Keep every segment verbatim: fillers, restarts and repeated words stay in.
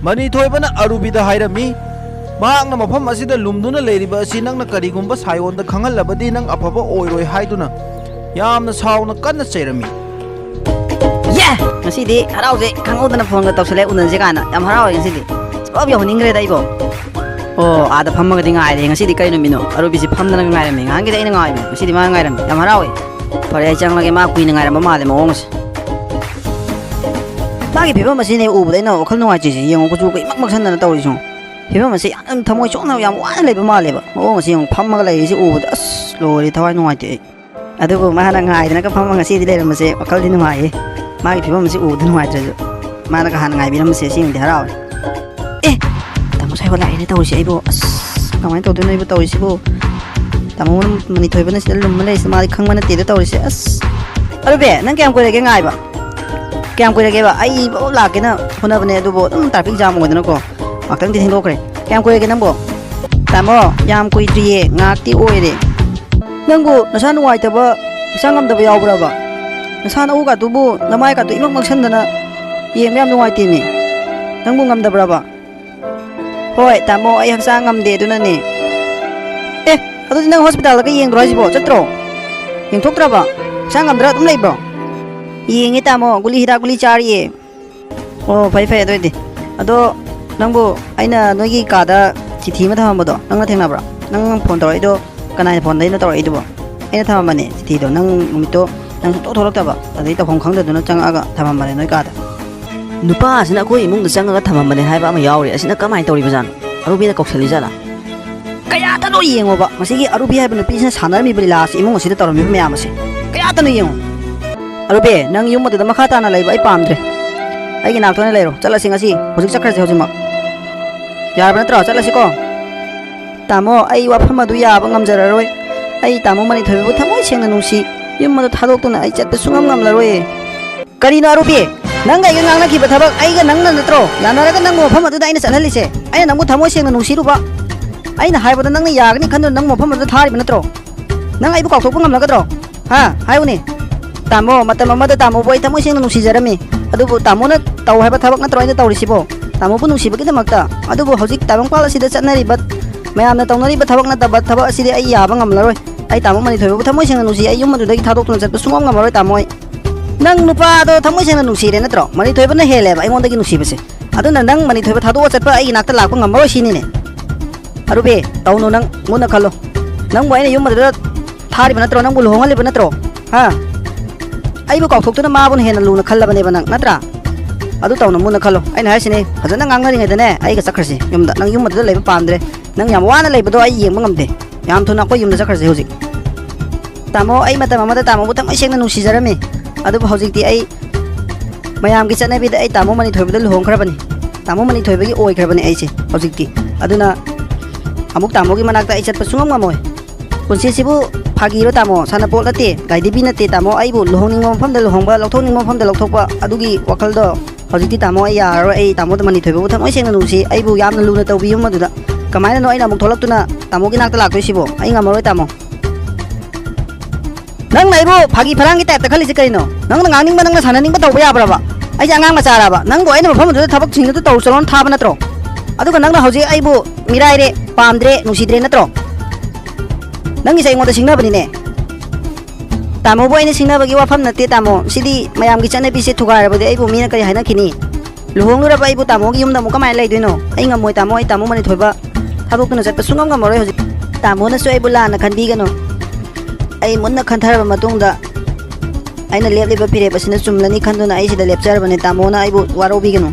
ꯃꯅꯤꯊꯣꯏꯕꯅ ꯑꯔꯨꯕꯤꯗ ꯍꯥꯏꯔꯝꯃꯤ, ꯃꯍꯥꯛꯅ ꯃꯐꯝ ꯑꯁꯤꯗ ꯂꯨꯝꯗꯨꯅ ꯂꯩꯔꯤꯕ ꯑꯁꯤ ꯅꯪꯅ ꯀꯔꯤꯒꯨꯝꯕ ꯁꯥꯏꯑꯣꯟꯗ ꯈꯪꯍꯜꯂꯕꯗꯤ ꯅꯪ ꯑꯐꯕ ꯑꯣꯏꯔꯣꯏ ꯍꯥꯏꯗꯨꯅ ꯌꯥꯝꯅ ꯁꯥꯎꯅ ꯀꯟꯅ ꯆꯩꯔꯝꯃꯤ꯫ ꯌꯦ! ꯉꯁꯤꯗꯤ ꯍꯔꯥꯎꯁꯦ ꯈꯪꯍꯧꯗꯅ ꯐꯣꯟꯒ ꯇꯧꯁꯜꯂꯦ, ꯎꯅꯁꯦ ꯀꯥꯏꯅ꯫ ꯌꯥꯝ ꯍꯔꯥꯎꯋꯦ ꯉꯁꯤꯗꯤ꯫ ꯄꯨꯂꯞ ꯌꯧꯍꯟꯅꯤꯡꯈ꯭ꯔꯦꯗ ꯑꯩꯕꯣ꯫ ꯑꯣ, ꯑꯥꯗ ꯐꯝꯃꯒꯗꯤ ꯉꯥꯏꯔꯦ꯫ ꯉꯁꯤꯗꯤ ꯀꯩ ꯅꯨꯃꯤꯠꯅꯣ? ꯑꯔꯨꯕꯤꯁꯤ ꯐꯝꯗꯅꯒ ꯉꯥꯏꯔꯝꯃꯤ꯫ ꯉꯍꯥꯟꯒꯤꯗꯤ ꯑꯩꯅ ꯉꯥꯏꯕꯅꯤ, ꯉꯁꯤꯗꯤ ꯃꯥꯅ ꯉꯥꯏꯔꯝꯃꯤ꯫ ꯌꯥꯝ ꯍꯔꯥꯎꯋꯦ꯫ ꯐꯔꯦ, ꯑꯩ ꯆꯪꯂꯒꯦ꯫ ꯃꯥ ꯀꯨꯏꯅ ꯉꯥꯏꯔꯝꯕ ꯃꯥꯜꯂꯦ ꯃꯑꯣꯡ ꯑꯁꯦ꯫ ꯃꯥꯒꯤ ꯐꯤꯕꯝ ꯑꯁꯤꯅꯦ ꯎꯕꯗ ꯑꯩꯅ ꯋꯥꯈꯜ ꯅꯨꯡꯉꯥꯏꯇ꯭ꯔꯤꯁꯦ꯫ ꯌꯦꯡꯉꯨ, ꯀꯨꯆꯨ ꯀꯩꯃꯛ ꯃꯛꯁꯟꯗꯅ ꯇꯧꯔꯤꯁꯦ ꯌꯦꯡꯉꯨ꯫ ꯐꯤꯕꯝ ꯑꯁꯤ ꯌꯥꯝꯅ ꯊꯃꯣꯏ ꯁꯣꯛꯅ ꯌꯥꯝ ꯋꯥꯅ ꯂꯩꯕ ꯃꯥꯜꯂꯦꯕ꯫ ꯃꯑꯣꯡ ꯑꯁꯤ ꯌꯦꯡꯉꯨ, ꯐꯝꯃꯒ ꯂꯩꯔꯤꯁꯦ ꯎꯕꯗ ꯑꯁ ꯂꯣꯏꯔꯦ, ꯊꯋꯥꯏ ꯅꯨꯡꯉꯥꯏꯇꯦ ꯑꯩ꯫ ꯑꯗꯨꯕꯨ ꯃꯥꯅ ꯉꯥꯏꯗꯅꯒ ꯐꯝꯃ ꯉꯁꯤꯗꯤ ꯂꯩꯔꯝꯕꯁꯦ ꯋꯥꯈꯜꯗꯤ ꯅꯨꯡꯉꯥꯏꯌꯦ꯫ ꯃꯥꯒꯤ ꯐꯤꯕꯝ ꯑꯁꯤ ꯎꯕꯗ ꯅꯨꯡꯉꯥꯏꯇ꯭ꯔꯁꯨ ꯃꯥꯅꯒ ꯍꯥꯟꯅ ꯉꯥꯏꯕꯤꯔꯝꯕꯁꯦ ꯁꯤꯃꯗꯤ ꯍꯔꯥꯎꯔꯦ꯫ ꯑꯦ! ꯇꯥꯃꯣ ꯁꯥꯏꯍꯣ ꯂꯥꯛꯑꯦꯅꯦ ꯇꯧꯔꯤꯁꯦ ꯑꯩꯕꯨ꯫ ꯑꯁ! ꯀꯃꯥꯏꯅ ꯇꯧꯗꯣꯏꯅꯣ ꯑꯩꯕꯨ ꯇꯧꯔꯤꯁꯤꯕꯨ? ꯇꯥꯃꯣ ꯃꯅꯤꯊꯣꯏꯕꯅ ꯁꯤꯗ ꯂꯨꯝꯃ ꯂꯩꯔꯤꯁꯦ ꯃꯥꯗꯤ ꯈꯪꯕ ꯅꯠꯇꯦꯗ ꯇꯧꯔꯤꯁꯦ꯫ ꯑꯁ! ꯑꯔꯨꯕꯦ, ꯅꯪ ꯀꯌꯥꯝ ꯀꯨꯏꯔꯒꯦ ꯉꯥꯏꯕ? ꯀꯌꯥꯝ ꯀꯨꯏꯔꯒꯦꯕ? ꯑꯩ ꯚꯞ ꯂꯥꯛꯀꯦꯅ ꯍꯣꯠꯅꯕꯅꯦ, ꯑꯗꯨꯕꯨ ꯑꯗꯨꯝ traffic jam ꯑꯣꯏꯗꯅꯀꯣ ꯉꯥꯛꯇꯪꯗꯤ ꯊꯦꯡꯗꯣꯛꯈ꯭ꯔꯦ꯫ ꯀꯌꯥꯝ ꯀꯨꯏꯔꯒꯦ ꯅꯪꯕꯣ? ꯇꯥꯃꯣ, ꯌꯥꯝ ꯀꯨꯏꯗ꯭ꯔꯤꯌꯦ, ꯉꯥꯏꯍꯥꯛꯇꯤ ꯑꯣꯏꯔꯦ꯫ ꯅꯪꯕꯨ ꯅꯁꯥ ꯅꯨꯡꯉꯥꯏꯇꯕ, ꯍꯛꯆꯥꯡ ꯉꯝꯗꯕ ꯌꯥꯎꯕ꯭ꯔꯕ? ꯅꯁꯥ ꯅꯎꯒꯗꯨꯕꯨ, ꯅꯃꯥꯏꯒꯗꯨ ꯏꯃꯛ ꯃꯛꯁꯟꯗꯅ ꯌꯦꯡꯕ ꯌꯥꯝ ꯅꯨꯡꯉꯥꯏꯇꯦꯅꯦ꯫ ꯅꯪꯕꯨ ꯉꯝꯗꯕ꯭ꯔꯕ? ꯍꯣꯏ ꯇꯥꯃꯣ, ꯑꯩ ꯍꯛꯆꯥꯡ ꯉꯝꯗꯦ ꯑꯗꯨꯅꯅꯦ꯫ ꯑꯦ, ꯑꯗꯨꯗꯤ ꯅꯪ hospitalꯗꯒ ꯌꯦꯡꯗ꯭ꯔꯣ ꯍꯥꯏꯁꯤꯕꯣ? ꯆꯠꯇ꯭ꯔꯣ? ꯌꯦꯡꯊꯣꯛꯇ꯭ꯔꯕ? ꯍꯛꯆꯥꯡ ꯉꯝꯗ꯭ꯔꯥ ꯑꯗꯨꯝ ꯂꯩꯕ꯭ꯔꯣ? ꯌꯦꯡꯉꯦ ꯇꯥꯃꯣ, ꯒꯨꯂꯤ ꯍꯤꯗꯥꯛ ꯒꯨꯂꯤ ꯆꯥꯔꯤꯌꯦ꯫ ꯑꯣ, ꯐꯩ ꯐꯩ ꯑꯗꯨ ꯑꯣꯏꯗꯤ꯫ ꯑꯗꯣ ꯅꯪꯕꯨ ꯑꯩꯅ ꯅꯣꯏꯒꯤ ꯀꯥꯗ ꯆꯤꯊꯤ ꯑꯃ ꯊꯝꯃꯝꯕꯗꯣ ꯅꯪꯅ ꯊꯦꯡꯅꯕ꯭ꯔꯣ? ꯅꯪ ꯐꯣꯟ ꯇꯧꯔꯛꯏꯗꯣ ꯀꯅꯥꯏ ꯐꯣꯟꯗꯩꯅꯣ ꯇꯧꯔꯛꯏꯗꯨꯕꯣ? ꯑꯩꯅ ꯊꯝꯃꯝꯕꯅꯦ ꯆꯤꯊꯤꯗꯣ, ꯅꯪ ꯅꯨꯃꯤꯠꯇꯣ ꯅꯪ ꯁꯨꯡꯊꯣꯛ ꯊꯣꯛꯂꯛꯇꯕ, ꯑꯗꯩ ꯇꯧꯐꯝ ꯈꯪꯗꯗꯨꯅ ꯆꯪꯉꯛꯑꯒ ꯊꯝꯃꯝꯕꯅꯦ ꯅꯣꯏ ꯀꯥꯗ꯫ ꯅꯨꯄꯥ ꯑꯁꯤꯅ ꯑꯩꯈꯣꯏ ꯏꯃꯨꯡꯗ ꯆꯪꯉꯒ ꯊꯝꯃꯝꯕꯅꯦ ꯍꯥꯏꯕ ꯑꯃ ꯌꯥꯎꯔꯤ꯫ ꯑꯁꯤꯅ ꯀꯃꯥꯏꯅ ꯇꯧꯔꯤꯕꯖꯥꯠꯅꯣ? ꯑꯔꯨꯕꯤꯅ ꯀꯧꯁꯜꯂꯤꯖꯥꯠꯂꯥ? ꯀꯌꯥꯗꯅꯣ ꯌꯦꯡꯉꯣꯕ, ꯃꯁꯤꯒꯤ ꯑꯔꯨꯕꯤ ꯍꯥꯏꯕ ꯅꯨꯄꯤꯁꯤꯅ ꯁꯥꯟꯅꯔꯝꯃꯤꯕ ꯂꯤꯂꯥ ꯑꯁꯤ, ꯏꯃꯨꯡ ꯑꯁꯤꯗ ꯇꯧꯔꯝꯃꯤꯕ ꯃꯌꯥꯝ ꯑꯁꯦ꯫ ꯀꯌꯥꯗꯅꯣ ꯌꯦꯡꯉꯣ꯫ ꯑꯔꯨꯕꯤ, ꯅꯪ ꯌꯨꯝ ꯑꯗꯨꯗ ꯃꯈꯥ ꯇꯥꯅ ꯂꯩꯕ ꯑꯩ ꯄꯥꯝꯗ꯭ꯔꯦ꯫ ꯑꯩꯒꯤ ꯅꯥꯛꯇ ꯑꯣꯏꯅ ꯂꯩꯔꯣ꯫ ꯆꯠꯂꯁꯤ ꯉꯁꯤ, ꯍꯧꯖꯤꯛ ꯆꯠꯈ꯭ꯔꯁꯤ ꯍꯧꯖꯤꯛꯃꯛ꯫ ꯌꯥꯔꯕ ꯅꯠꯇ꯭ꯔꯣ? ꯆꯠꯂꯁꯤꯀꯣ꯫ ꯇꯥꯃꯣ, ꯑꯩ ꯋꯥꯐꯝ ꯑꯗꯨ ꯌꯥꯕ ꯉꯝꯖꯔꯔꯣꯏ꯫ ꯑꯩ ꯇꯥꯃꯣ ꯃꯅꯤꯊꯣꯏꯕꯕꯨ ꯊꯃꯣꯏ ꯁꯦꯡꯅ ꯅꯨꯡꯁꯤ꯫ ꯌꯨꯝ ꯑꯗꯨ ꯊꯥꯗꯣꯛꯇꯨꯅ ꯑꯩ ꯆꯠꯄ ꯁꯨꯡꯉꯝ ꯉꯝꯂꯔꯣꯏ꯫ ꯀꯔꯤꯅꯣ ꯑꯔꯨꯕꯤ? ꯅꯪꯒ ꯑꯩꯒ ꯉꯥꯡꯅꯈꯤꯕ ꯊꯕꯛ ꯑꯩꯒ ꯅꯪꯅ ꯅꯠꯇ꯭ꯔꯣ ꯌꯥꯅꯔꯒ ꯅꯪꯕꯨ ꯃꯐꯝ ꯑꯗꯨꯗ ꯑꯩꯅ ꯆꯠꯍꯜꯂꯤꯁꯦ? ꯑꯩꯅ ꯅꯪꯕꯨ ꯊꯃꯣꯏ ꯁꯦꯡꯅ ꯅꯨꯡꯁꯤꯔꯨꯕ, ꯑꯩꯅ ꯍꯥꯏꯕꯗ ꯅꯪꯅ ꯌꯥꯒꯅꯤ ꯈꯟꯗꯨꯅ ꯅꯪꯕꯨ ꯃꯐꯝ ꯑꯗꯨꯗ ꯊꯥꯔꯤꯕ ꯅꯠꯇ꯭ꯔꯣ? ꯅꯪ ꯑꯩꯕꯨ ꯀꯥꯎꯊꯣꯛꯄ ꯉꯝꯂꯒꯗ꯭ꯔꯣ? ꯍꯥ? ꯍꯥꯏꯌꯨꯅꯦ꯫ ꯇꯥꯃꯣ, ꯃꯇꯝ ꯑꯃꯗ ꯇꯥꯃꯣꯕꯨ ꯑꯩ ꯊꯃꯣꯏ ꯁꯦꯡꯅ ꯅꯨꯡꯁꯤꯖꯔꯝꯃꯤ, ꯑꯗꯨꯕꯨ ꯇꯥꯃꯣꯅ ꯇꯧ ꯍꯥꯏꯕ ꯊꯕꯛ ꯅꯠꯇ꯭ꯔꯣ ꯑꯩꯅ ꯇꯧꯔꯤꯁꯤꯕꯣ? ꯇꯥꯃꯣꯕꯨ ꯅꯨꯡꯁꯤꯕꯒꯤꯗꯃꯛꯇ꯫ ꯑꯗꯨꯕꯨ ꯍꯧꯖꯤꯛ ꯇꯥꯏꯕꯪꯄꯥꯜ ꯑꯁꯤꯗ ꯆꯠꯅꯔꯤꯕ ꯃꯌꯥꯝꯅ ꯇꯧꯅꯔꯤꯕ ꯊꯕꯛ ꯅꯠꯇꯕ ꯊꯕꯛ ꯑꯁꯤꯗꯤ ꯑꯩ ꯌꯥꯕ ꯉꯝꯂꯔꯣꯏ꯫ ꯑꯩ ꯇꯥꯃꯣ ꯃꯅꯤꯊꯣꯏꯕꯕꯨ ꯊꯃꯣꯏ ꯁꯦꯡꯅ ꯅꯨꯡꯁꯤ꯫ ꯑꯩ ꯌꯨꯝ ꯑꯗꯨꯗꯒꯤ ꯊꯥꯗꯣꯛꯇꯨꯅ ꯆꯠꯄ ꯁꯨꯡꯉꯝ ꯉꯝꯃꯔꯣꯏ ꯇꯥꯃꯣ ꯑꯩ꯫ ꯅꯪ ꯅꯨꯄꯥꯗꯣ ꯊꯃꯣꯏ ꯁꯦꯡꯅ ꯅꯨꯡꯁꯤꯔꯦ ꯅꯠꯇ꯭ꯔꯣ? ꯃꯅꯤꯊꯣꯏꯕꯅ ꯍꯦꯜꯂꯦꯕ ꯑꯩꯉꯣꯟꯗꯒꯤ ꯅꯨꯡꯁꯤꯕꯁꯦ꯫ ꯑꯗꯨꯅ ꯅꯪ ꯃꯅꯤꯊꯣꯏꯕ ꯊꯥꯗꯣꯛꯑ ꯆꯠꯄ ꯑꯩꯒꯤ ꯅꯥꯛꯇ ꯂꯥꯛꯄ ꯉꯝꯃꯔꯣꯏ ꯁꯤꯅꯤꯅꯦ꯫ ꯑꯔꯨꯕꯤ, ꯇꯧꯅꯨ ꯅꯪ, ꯃꯨꯟꯅ ꯈꯜꯂꯣ꯫ ꯅꯪꯕꯨ ꯑꯩꯅ ꯌꯨꯝ ꯑꯗꯨꯗ ꯊꯥꯔꯤꯕ ꯅꯠꯇ꯭ꯔꯣ? ꯅꯪꯕꯨ ꯂꯨꯍꯣꯡꯍꯜꯂꯤꯕ ꯅꯠꯇ꯭ꯔꯣ? ꯍꯥ? ꯑꯩꯕꯨ ꯀꯥꯎꯊꯣꯛꯇꯨꯅ ꯃꯥꯕꯨꯅ ꯍꯦꯟꯅ ꯂꯨꯅ ꯈꯜꯂꯕꯅꯦꯕ ꯅꯪ, ꯅꯠꯇ꯭ꯔꯥ? ꯑꯗꯨ ꯇꯧꯅ ꯃꯨꯟꯅ ꯈꯜꯂꯣ꯫ ꯑꯩꯅ ꯍꯥꯏꯁꯤꯅꯦ, ꯐꯖꯅ ꯉꯥꯡꯅꯔꯤꯉꯩꯗꯅꯦ ꯑꯩꯒ ꯆꯠꯈ꯭ꯔꯁꯤ ꯌꯨꯝꯗ꯫ ꯅꯪ ꯌꯨꯝ ꯑꯗꯨꯗ ꯂꯩꯕ ꯄꯥꯝꯗ꯭ꯔꯦ꯫ ꯅꯪ ꯌꯥꯝ ꯋꯥꯅ ꯂꯩꯕꯗꯣ ꯑꯩ ꯌꯦꯡꯕ ꯉꯝꯗꯦ꯫ ꯌꯥꯝ ꯊꯨꯅ ꯑꯩꯈꯣꯏ ꯌꯨꯝꯗ ꯆꯠꯈ꯭ꯔꯁꯤ ꯍꯧꯖꯤꯛ꯫ ꯇꯥꯃꯣ, ꯑꯩ ꯃꯇꯝ ꯑꯃꯗ ꯇꯥꯃꯣꯕꯨ ꯊꯃꯣꯏ ꯁꯦꯡꯅ ꯅꯨꯡꯁꯤꯖꯔꯝꯃꯤ꯫ ꯑꯗꯨꯕꯨ ꯍꯧꯖꯤꯛꯇꯤ ꯑꯩ ꯃꯌꯥꯝꯒꯤ ꯆꯠꯅꯕꯤꯗ ꯑꯩ ꯇꯥꯃꯣ ꯃꯅꯤꯊꯣꯏꯕꯗ ꯂꯨꯍꯣꯡꯈ꯭ꯔꯕꯅꯤ꯫ ꯇꯥꯃꯣ ꯃꯅꯤꯊꯣꯏꯕꯒꯤ ꯑꯣꯏꯈ꯭ꯔꯕꯅꯤ ꯑꯩꯁꯦ ꯍꯧꯖꯤꯛꯇꯤ꯫ ꯑꯗꯨꯅ ꯑꯃꯨꯛ ꯇꯥꯃꯣꯒꯤ ꯃꯅꯥꯛꯇ ꯑꯩ ꯆꯠꯄ ꯁꯨꯡꯉꯝ ꯉꯝꯃꯣꯏ꯫ ꯄꯨꯟꯁꯤꯁꯤꯕꯨ ꯐꯥꯒꯤꯔꯣ ꯇꯥꯃꯣ? ꯁꯥꯟꯅꯄꯣꯠ ꯅꯠꯇꯦ, ꯒꯥꯏꯗꯤꯕꯤ ꯅꯠꯇꯦ ꯇꯥꯃꯣ꯫ ꯑꯩꯕꯨ ꯂꯨꯍꯣꯡꯅꯤꯡꯕ ꯃꯐꯝꯗ ꯂꯨꯍꯣꯡꯕ, ꯂꯧꯊꯣꯛꯅꯤꯡꯕ ꯃꯐꯝꯗ ꯂꯧꯊꯣꯛꯄ, ꯑꯗꯨꯒꯤ ꯋꯥꯈꯜꯗꯣ ꯍꯧꯖꯤꯛꯇꯤ ꯇꯥꯃꯣ ꯑꯩ ꯌꯥꯔꯔꯣꯏ꯫ ꯑꯩ ꯇꯥꯃꯣꯗ ꯃꯅꯤꯊꯣꯏꯕꯕꯨ ꯊꯃꯣꯏ ꯁꯦꯡꯅ ꯅꯨꯡꯁꯤ, ꯑꯩꯕꯨ ꯌꯥꯝꯅ ꯂꯨꯅ ꯇꯧꯕꯤꯌꯨ ꯃꯗꯨꯗ꯫ ꯀꯃꯥꯏꯅꯅꯣ ꯑꯩꯅ ꯑꯃꯨꯛ ꯊꯣꯛꯂꯛꯇꯨꯅ ꯇꯥꯃꯣꯒꯤ ꯅꯥꯛꯇ ꯂꯥꯛꯇꯣꯏꯁꯤꯕꯣ? ꯑꯩ ꯉꯝꯃꯔꯣꯏ ꯇꯥꯃꯣ꯫ ꯅꯪꯅ ꯑꯩꯕꯨ ꯐꯥꯒꯤ ꯐꯔꯥꯡꯒꯤ ꯇꯥꯏꯞꯇ ꯈꯜꯂꯤꯁꯤ ꯀꯔꯤꯅꯣ? ꯅꯪꯅ ꯉꯥꯡꯅꯤꯡꯕ, ꯅꯪꯅ ꯁꯥꯟꯅꯅꯤꯡꯕ ꯇꯧꯕ ꯌꯥꯕ꯭ꯔꯕ? ꯑꯩꯁꯦ ꯑꯉꯥꯡ ꯃꯆꯥꯔꯕ? ꯅꯪꯕꯨ ꯑꯩꯅ ꯃꯐꯝ ꯑꯗꯨꯗ ꯊꯕꯛꯁꯤꯡꯗꯨꯗ ꯇꯧꯔꯨ ꯆꯠꯂꯣꯅ ꯊꯥꯕ ꯅꯠꯇ꯭ꯔꯣ? ꯑꯗꯨꯒ ꯅꯪꯅ ꯍꯧꯖꯤꯛ ꯑꯩꯕꯨ ꯃꯤꯔꯥꯏꯔꯦ, ꯄꯥꯝꯗ꯭ꯔꯦ, ꯅꯨꯡꯁꯤꯗ꯭ꯔꯦ ꯅꯠꯇ꯭ꯔꯣ? ꯅꯪꯒꯤꯁꯦ ꯑꯩꯉꯣꯟꯗ ꯁꯤꯡꯅꯕꯅꯤꯅꯦ꯫ ꯇꯥꯃꯣꯕꯨ ꯑꯩꯅ ꯁꯤꯡꯅꯕꯒꯤ ꯋꯥꯐꯝ ꯅꯠꯇꯦ ꯇꯥꯃꯣ꯫ ꯁꯤꯗꯤ ꯃꯌꯥꯝꯒꯤ ꯆꯠꯅꯕꯤꯁꯦ ꯊꯨꯒꯥꯏꯔꯕꯗꯤ ꯑꯩꯕꯨ ꯃꯤꯅ ꯀꯔꯤ ꯍꯥꯏꯅꯈꯤꯅꯤ? ꯂꯨꯍꯣꯡꯂꯨꯔꯕ ꯑꯩꯕꯨ ꯇꯥꯃꯣꯒꯤ ꯌꯨꯝꯗ ꯑꯃꯨꯛ ꯀꯃꯥꯏꯅ ꯂꯩꯗꯣꯏꯅꯣ? ꯑꯩ ꯉꯝꯃꯣꯏ ꯇꯥꯃꯣ, ꯑꯩ ꯇꯥꯃꯣ ꯃꯅꯤꯊꯣꯏꯕ ꯊꯥꯗꯣꯛꯇꯨꯅ ꯆꯠꯄ ꯁꯨꯡꯉꯝ ꯉꯝꯃꯔꯣꯏ ꯍꯧꯖꯤꯛ꯫ ꯇꯥꯃꯣꯅꯁꯨ ꯑꯩꯕꯨ ꯂꯥꯟꯅ ꯈꯟꯕꯤꯒꯅꯨ꯫ ꯑꯩ ꯃꯨꯟꯅ ꯈꯟꯊꯔꯕ ꯃꯇꯨꯡꯗ ꯑꯩꯅ ꯂꯦꯞꯂꯤꯕ ꯐꯤꯔꯦꯞ ꯑꯁꯤꯅ ꯆꯨꯝꯂꯅꯤ ꯈꯟꯗꯨꯅ ꯑꯩ ꯁꯤꯗ ꯂꯦꯞꯆꯔꯕꯅꯤ꯫ ꯇꯥꯃꯣꯅ ꯑꯩꯕꯨ ꯋꯥꯔꯧꯕꯤꯒꯅꯨ꯫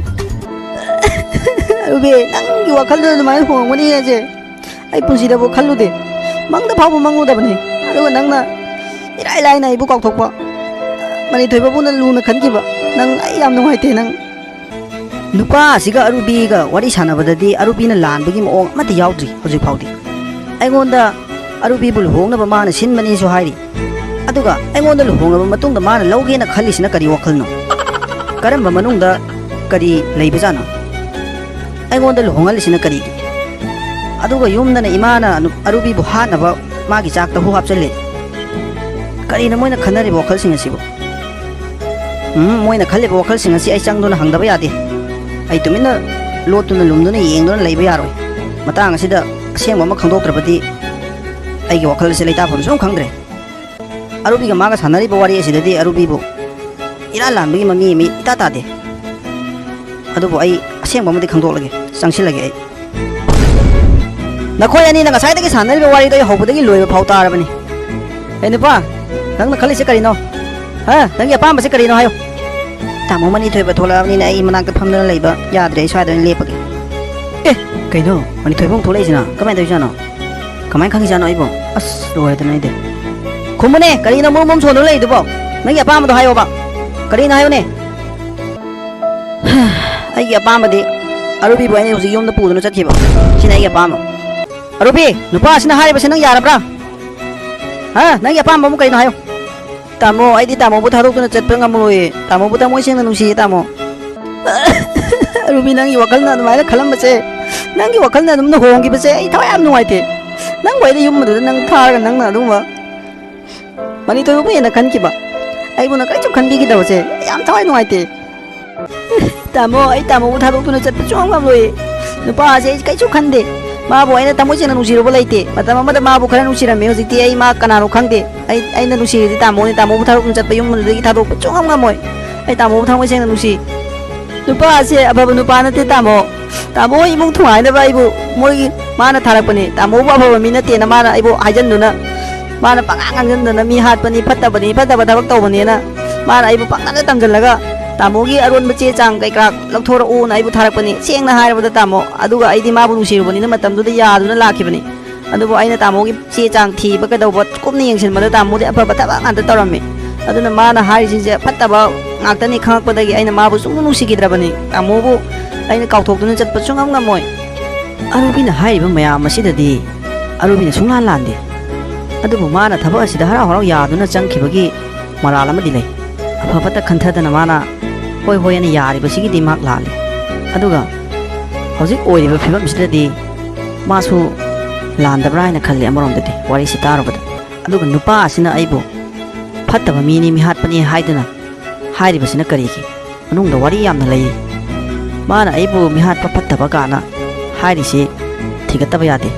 ꯑꯔꯨꯕꯤ, ꯅꯪꯒꯤ ꯋꯥꯈꯜꯗꯨꯗ ꯑꯗꯨꯃꯥꯏꯅ ꯍꯣꯡꯒꯅꯤ ꯍꯥꯏꯁꯦ ꯑꯩ ꯄꯨꯟꯁꯤꯗꯕꯨ ꯈꯜꯂꯨꯗꯦ꯫ ꯃꯪꯗ ꯐꯥꯎꯕ ꯃꯪꯉꯨꯗꯕꯅꯤ꯫ ꯑꯗꯨꯒ ꯅꯪꯅ ꯏꯔꯥꯏ ꯂꯥꯏꯅ ꯑꯩꯕꯨ ꯀꯥꯎꯊꯣꯛꯄ, ꯃꯅꯤꯊꯣꯏꯕꯕꯨꯅ ꯂꯨꯅ ꯈꯟꯈꯤꯕ, ꯅꯪ, ꯑꯩ ꯌꯥꯝ ꯅꯨꯡꯉꯥꯏꯇꯦ ꯅꯪ꯫ ꯅꯨꯄꯥ ꯑꯁꯤꯒ ꯑꯔꯨꯕꯤꯒ ꯋꯥꯔꯤ ꯁꯥꯟꯅꯕꯗꯗꯤ ꯑꯔꯨꯕꯤꯅ ꯂꯥꯟꯕꯒꯤ ꯃꯑꯣꯡ ꯑꯃꯠꯇ ꯌꯥꯎꯗ꯭ꯔꯤ ꯍꯧꯖꯤꯛ ꯐꯥꯎꯗꯤ꯫ ꯑꯩꯉꯣꯟꯗ ꯑꯔꯨꯕꯤꯕꯨ ꯂꯨꯍꯣꯡꯅꯕ ꯃꯥꯅ ꯁꯤꯟꯕꯅꯤꯁꯨ ꯍꯥꯏꯔꯤ꯫ ꯑꯗꯨꯒ ꯑꯩꯉꯣꯟꯗ ꯂꯨꯍꯣꯡꯂꯕ ꯃꯇꯨꯡꯗ ꯃꯥꯅ ꯂꯧꯒꯦꯅ ꯈꯜꯂꯤꯁꯤꯅ ꯀꯔꯤ ꯋꯥꯈꯜꯅꯣ? ꯀꯔꯝꯕ ꯃꯅꯨꯡꯗ ꯀꯔꯤ ꯂꯩꯕꯖꯥꯠꯅꯣ? ꯑꯩꯉꯣꯟꯗ ꯂꯨꯍꯣꯡꯍꯜꯂꯤꯁꯤꯅ ꯀꯔꯤꯒꯤ? ꯑꯗꯨꯒ ꯌꯨꯝꯗꯅ ꯏꯃꯥꯅ ꯅꯨ-, ꯑꯔꯨꯕꯤꯕꯨ ꯍꯥꯠꯅꯕ ꯃꯥꯒꯤ ꯆꯥꯛꯇ ꯍꯨ ꯍꯥꯞꯆꯤꯜꯂꯦ꯫ ꯀꯔꯤꯅꯣ ꯃꯣꯏꯅ ꯈꯟꯅꯔꯤꯕ ꯋꯥꯈꯜꯁꯤꯡ ꯑꯁꯤꯕꯨ? ꯎꯝ, ꯃꯣꯏꯅ ꯈꯜꯂꯤꯕ ꯋꯥꯈꯜꯁꯤꯡ ꯑꯁꯤ ꯑꯩ ꯆꯪꯗꯨꯅ ꯍꯪꯗꯕ ꯌꯥꯗꯦ꯫ ꯑꯩ ꯇꯨꯃꯤꯟꯅ ꯂꯣꯠꯇꯨꯅ ꯂꯨꯝꯗꯨꯅ ꯌꯦꯡꯗꯨꯅ ꯂꯩꯕ ꯌꯥꯔꯣꯏ꯫ ꯃꯇꯥꯡ ꯑꯁꯤꯗ ꯑꯁꯦꯡꯕ ꯑꯃ ꯈꯪꯗꯣꯛꯇ꯭ꯔꯕꯗꯤ ꯑꯩꯒꯤ ꯋꯥꯈꯜ ꯑꯁꯤ ꯂꯩꯇꯥꯐꯝ ꯁꯨꯝ ꯈꯪꯗ꯭ꯔꯦ꯫ ꯑꯔꯨꯕꯤꯒ ꯃꯥꯒ ꯁꯥꯟꯅꯔꯤꯕ ꯋꯥꯔꯤ ꯑꯁꯤꯗꯗꯤ ꯑꯔꯨꯕꯤꯕꯨ ꯏꯔꯥꯟ ꯂꯥꯟꯕꯒꯤ ꯃꯃꯤ ꯑꯃ ꯏꯇꯥ ꯇꯥꯗꯦ꯫ ꯑꯗꯨꯕꯨ ꯑꯩ ꯑꯁꯦꯡꯕ ꯑꯃꯗꯤ ꯈꯪꯗꯣꯛꯂꯒꯦ, ꯆꯪꯁꯤꯜꯂꯒꯦ ꯑꯩ꯫ ꯅꯈꯣꯏ ꯑꯅꯤꯅ ꯉꯁꯥꯏꯗꯒꯤ ꯁꯥꯟꯅꯔꯤꯕ ꯋꯥꯔꯤꯗꯣ ꯑꯩ ꯍꯧꯕꯗꯒꯤ ꯂꯣꯏꯕ ꯐꯥꯎ ꯇꯥꯔꯕꯅꯤ꯫ ꯑꯦ ꯅꯨꯄꯥ, ꯅꯪꯅ ꯈꯜꯂꯤꯁꯦ ꯀꯔꯤꯅꯣ? ꯍꯥ? ꯅꯪꯒꯤ ꯑꯄꯥꯝꯕꯁꯦ ꯀꯔꯤꯅꯣ ꯍꯥꯏꯌꯨ꯫ ꯇꯥꯃꯣ ꯃꯅꯤ ꯊꯣꯏꯕ ꯊꯣꯛꯂꯛꯑꯕꯅꯤꯅ ꯑꯩ ꯃꯅꯥꯛꯇ ꯐꯝꯗꯨꯅ ꯂꯩꯕ ꯌꯥꯗ꯭ꯔꯦ, ꯑꯩ ꯁ꯭ꯋꯥꯏꯗ ꯑꯣꯏꯅ ꯂꯦꯞꯄꯒꯦ꯫ ꯑꯦ, ꯀꯩꯅꯣ? ꯃꯅꯤ ꯊꯣꯏꯕ ꯑꯃꯨꯛ ꯊꯣꯛꯂꯛꯏꯁꯤꯅ ꯀꯃꯥꯏꯅ ꯇꯧꯔꯤꯖꯥꯠꯅꯣ? ꯀꯃꯥꯏꯅ ꯈꯪꯉꯤꯖꯥꯠꯅꯣ ꯑꯩꯕꯣ? ꯑꯁ, ꯂꯣꯏꯔꯦꯗꯅ ꯑꯩꯗꯤ꯫ ꯈꯨꯝꯃꯨꯅꯦ, ꯀꯔꯤꯅꯣ ꯃꯨꯝ ꯃꯨꯝ ꯁꯣꯟꯗꯨꯅ ꯂꯩꯗꯨꯕꯣ? ꯅꯪꯒꯤ ꯑꯄꯥꯝꯕꯗꯣ ꯍꯥꯏꯌꯣꯕ꯫ ꯀꯔꯤꯅꯣ ꯍꯥꯏꯌꯨꯅꯦ? ꯑꯩꯒꯤ ꯑꯄꯥꯝꯕꯗꯤ ꯑꯔꯨꯕꯤꯕꯨ ꯑꯩꯅ ꯍꯧꯖꯤꯛ ꯌꯨꯝꯗ ꯄꯨꯗꯨꯅ ꯆꯠꯈꯤꯕ꯫ ꯁꯤꯅ ꯑꯩꯒꯤ ꯑꯄꯥꯝꯕ꯫ ꯑꯔꯨꯕꯤ, ꯅꯨꯄꯥꯁꯤꯅ ꯍꯥꯏꯔꯤꯕꯁꯤ ꯅꯪ ꯌꯥꯔꯕ꯭ꯔꯥ? ꯍꯥ? ꯅꯪꯒꯤ ꯑꯄꯥꯝꯕ ꯑꯃ ꯀꯩꯅꯣ ꯍꯥꯏꯌꯨ꯫ ꯇꯥꯃꯣ, ꯑꯩꯗꯤ ꯇꯥꯃꯣꯕꯨ ꯊꯥꯗꯣꯛꯇꯨꯅ ꯆꯠꯄ ꯉꯝꯃꯔꯣꯏꯌꯦ꯫ ꯇꯥꯃꯣꯕꯨ ꯊꯃꯣꯏ ꯁꯦꯡꯅ ꯅꯨꯡꯁꯤꯌꯦ, ꯇꯥꯃꯣ꯫ ꯑꯔꯨꯕꯤ, ꯅꯪꯒꯤ ꯋꯥꯈꯜꯅ ꯑꯗꯨꯃꯥꯏꯅ ꯈꯜꯂꯝꯕꯁꯦ, ꯅꯪꯒꯤ ꯋꯥꯈꯜꯅ ꯑꯗꯨꯝꯅ ꯍꯣꯡꯈꯤꯕꯁꯦ ꯑꯩ ꯊꯋꯥꯏ ꯌꯥꯝ ꯅꯨꯡꯉꯥꯏꯇꯦ꯫ ꯅꯪꯕꯨ ꯑꯩꯅ ꯌꯨꯝ ꯑꯗꯨꯗ ꯅꯪ ꯊꯥꯔꯒ ꯅꯪꯅ ꯑꯗꯨꯒꯨꯝꯕ ꯃꯅꯤ ꯊꯣꯏꯕꯕꯨ ꯍꯦꯟꯅ ꯈꯟꯈꯤꯕ, ꯑꯩꯕꯨꯅ ꯀꯔꯤꯁꯨ ꯈꯟꯕꯤꯈꯤꯗꯕꯁꯦ ꯑꯩ ꯌꯥꯝ ꯊꯋꯥꯏ ꯅꯨꯡꯉꯥꯏꯇꯦ꯫ ꯇꯥꯃꯣ, ꯑꯩ ꯇꯥꯃꯣꯕꯨ ꯊꯥꯗꯣꯛꯇꯨꯅ ꯆꯠꯄ ꯁꯨꯡꯉꯝ ꯉꯝꯂꯣꯏꯌꯦ꯫ ꯅꯨꯄꯥ ꯑꯁꯦ ꯑꯩ ꯀꯩꯁꯨ ꯈꯟꯗꯦ꯫ ꯃꯥꯕꯨ ꯑꯩꯅ ꯊꯃꯣꯏ ꯁꯦꯡꯅ ꯅꯨꯡꯁꯤꯔꯨꯕ ꯂꯩꯇꯦ꯫ ꯃꯇꯝ ꯑꯃꯗ ꯃꯥꯕꯨ ꯈꯔ ꯅꯨꯡꯁꯤꯔꯝꯃꯦ, ꯍꯧꯖꯤꯛꯇꯤ ꯑꯩ ꯃꯥ ꯀꯅꯥꯅꯣ ꯈꯪꯗꯦ꯫ ꯑꯩ, ꯑꯩꯅ ꯅꯨꯡꯁꯤꯔꯤꯗꯤ ꯇꯥꯃꯣꯅꯦ꯫ ꯇꯥꯃꯣꯕꯨ ꯊꯥꯗꯣꯛꯇꯨꯅ ꯆꯠꯄ ꯌꯨꯝ ꯑꯗꯨꯗꯒꯤ ꯊꯥꯗꯣꯛꯄ ꯁꯨꯡꯉꯝ ꯉꯝꯃꯣꯏ꯫ ꯑꯩ ꯇꯥꯃꯣꯕꯨ ꯊꯃꯣꯏ ꯁꯦꯡꯅ ꯅꯨꯡꯁꯤ꯫ ꯅꯨꯄꯥ ꯑꯁꯦ ꯑꯐꯕ ꯅꯨꯄꯥ ꯅꯠꯇꯦ, ꯇꯥꯃꯣ꯫ ꯇꯥꯃꯣ ꯍꯣꯏ ꯏꯃꯨꯡ ꯊꯨꯒꯥꯏꯅꯕ ꯑꯩꯕꯨ ꯃꯣꯏꯒꯤ, ꯃꯥꯅ ꯊꯥꯔꯛꯄꯅꯦ꯫ ꯇꯥꯃꯣꯕꯨ ꯑꯐꯕ ꯃꯤ ꯅꯠꯇꯦꯅ ꯃꯥꯅ ꯑꯩꯕꯨ ꯍꯥꯏꯖꯟꯗꯨꯅ, ꯃꯥꯅ ꯄꯉꯥꯡ ꯉꯥꯡꯖꯟꯗꯅ ꯃꯤ ꯍꯥꯠꯄꯅꯤ, ꯐꯠꯇꯕꯅꯤ, ꯐꯠꯇꯕ ꯊꯕꯛ ꯇꯧꯕꯅꯦꯅ ꯃꯥꯅ ꯑꯩꯕꯨ ꯄꯪꯇꯝꯗ ꯇꯝꯁꯤꯜꯂꯒ ꯇꯥꯃꯣꯒꯤ ꯑꯔꯣꯟꯕ ꯆꯦ ꯆꯥꯡ ꯀꯩꯀꯔꯥ ꯂꯧꯊꯣꯔꯛꯎꯅ ꯑꯩꯕꯨ ꯊꯥꯔꯛꯄꯅꯤ꯫ ꯁꯦꯡꯅ ꯍꯥꯏꯔꯕꯗ ꯇꯥꯃꯣ, ꯑꯗꯨꯒ ꯑꯩꯗꯤ ꯃꯥꯕꯨ ꯅꯨꯡꯁꯤꯔꯨꯕꯅꯤꯅ ꯃꯇꯝꯗꯨꯗ ꯌꯥꯗꯨꯅ ꯂꯥꯛꯈꯤꯕꯅꯤ꯫ ꯑꯗꯨꯕꯨ ꯑꯩꯅ ꯇꯥꯃꯣꯒꯤ ꯆꯦ ꯆꯥꯡ ꯊꯤꯕ ꯀꯩꯗꯧꯕ ꯀꯨꯞꯅ ꯌꯦꯡꯁꯤꯟꯕꯗ ꯇꯥꯃꯣꯗꯤ ꯑꯐꯕ ꯊꯕꯛ ꯉꯥꯛꯇ ꯇꯧꯔꯝꯃꯤ꯫ ꯑꯗꯨꯅ ꯃꯥꯅ ꯍꯥꯏꯔꯤꯁꯤꯡꯁꯦ ꯐꯠꯇꯕ ꯉꯥꯛꯇꯅꯤ ꯈꯪꯉꯛꯄꯗꯒꯤ ꯑꯩꯅ ꯃꯥꯕꯨ ꯁꯨꯡꯅꯨꯡ ꯅꯨꯡꯁꯤꯈꯤꯗ꯭ꯔꯕꯅꯤ꯫ ꯇꯥꯃꯣꯕꯨ ꯑꯩꯅ ꯀꯥꯎꯊꯣꯛꯇꯨꯅ ꯆꯠꯄ ꯁꯨꯡꯉꯝ ꯉꯝꯃꯣꯏ꯫ ꯑꯔꯨꯕꯤꯅ ꯍꯥꯏꯔꯤꯕ ꯃꯌꯥꯝ ꯑꯁꯤꯗꯗꯤ ꯑꯔꯨꯕꯤꯅ ꯁꯨꯡꯂꯥꯟ ꯂꯥꯟꯗꯦ꯫ ꯑꯗꯨꯕꯨ ꯃꯥꯅ ꯊꯕꯛ ꯑꯁꯤꯗ ꯍꯔꯥꯎ ꯍꯔꯥꯎ ꯌꯥꯗꯨꯅ ꯆꯪꯈꯤꯕꯒꯤ ꯃꯔꯥꯜ ꯑꯃꯗꯤ ꯂꯩ꯫ ꯑꯐ ꯐꯠꯇ ꯈꯟꯊꯗꯅ ꯃꯥꯅ ꯍꯣꯏ ꯍꯣꯏ ꯑꯅ ꯌꯥꯔꯤꯕꯁꯤꯒꯤꯗꯤ ꯃꯍꯥꯛ ꯂꯥꯜꯂꯤ꯫ ꯑꯗꯨꯒ ꯍꯧꯖꯤꯛ ꯑꯣꯏꯔꯤꯕ ꯐꯤꯕꯝꯁꯤꯗꯗꯤ ꯃꯥꯁꯨ ꯂꯥꯟꯗꯕ꯭ꯔꯥ ꯍꯥꯏꯅ ꯈꯜꯂꯤ ꯑꯃꯔꯣꯝꯗꯗꯤ ꯋꯥꯔꯤꯁꯤ ꯇꯥꯔꯨꯕꯗ꯫ ꯑꯗꯨꯒ ꯅꯨꯄꯥ ꯑꯁꯤꯅ ꯑꯩꯕꯨ ꯐꯠꯇꯕ ꯃꯤꯅꯤ, ꯃꯤꯍꯥꯠꯄꯅꯤ ꯍꯥꯏꯗꯨꯅ ꯍꯥꯏꯔꯤꯕꯁꯤꯅ ꯀꯔꯤꯒꯤ? ꯃꯅꯨꯡꯗ ꯋꯥꯔꯤ ꯌꯥꯝꯅ ꯂꯩ꯫ ꯃꯥꯅ ꯑꯩꯕꯨ ꯃꯤꯍꯥꯠꯄ ꯐꯠꯇꯕ ꯀꯥꯅ ꯍꯥꯏꯔꯤꯁꯤ ꯊꯤꯒꯠꯇꯕ ꯌꯥꯗꯦ꯫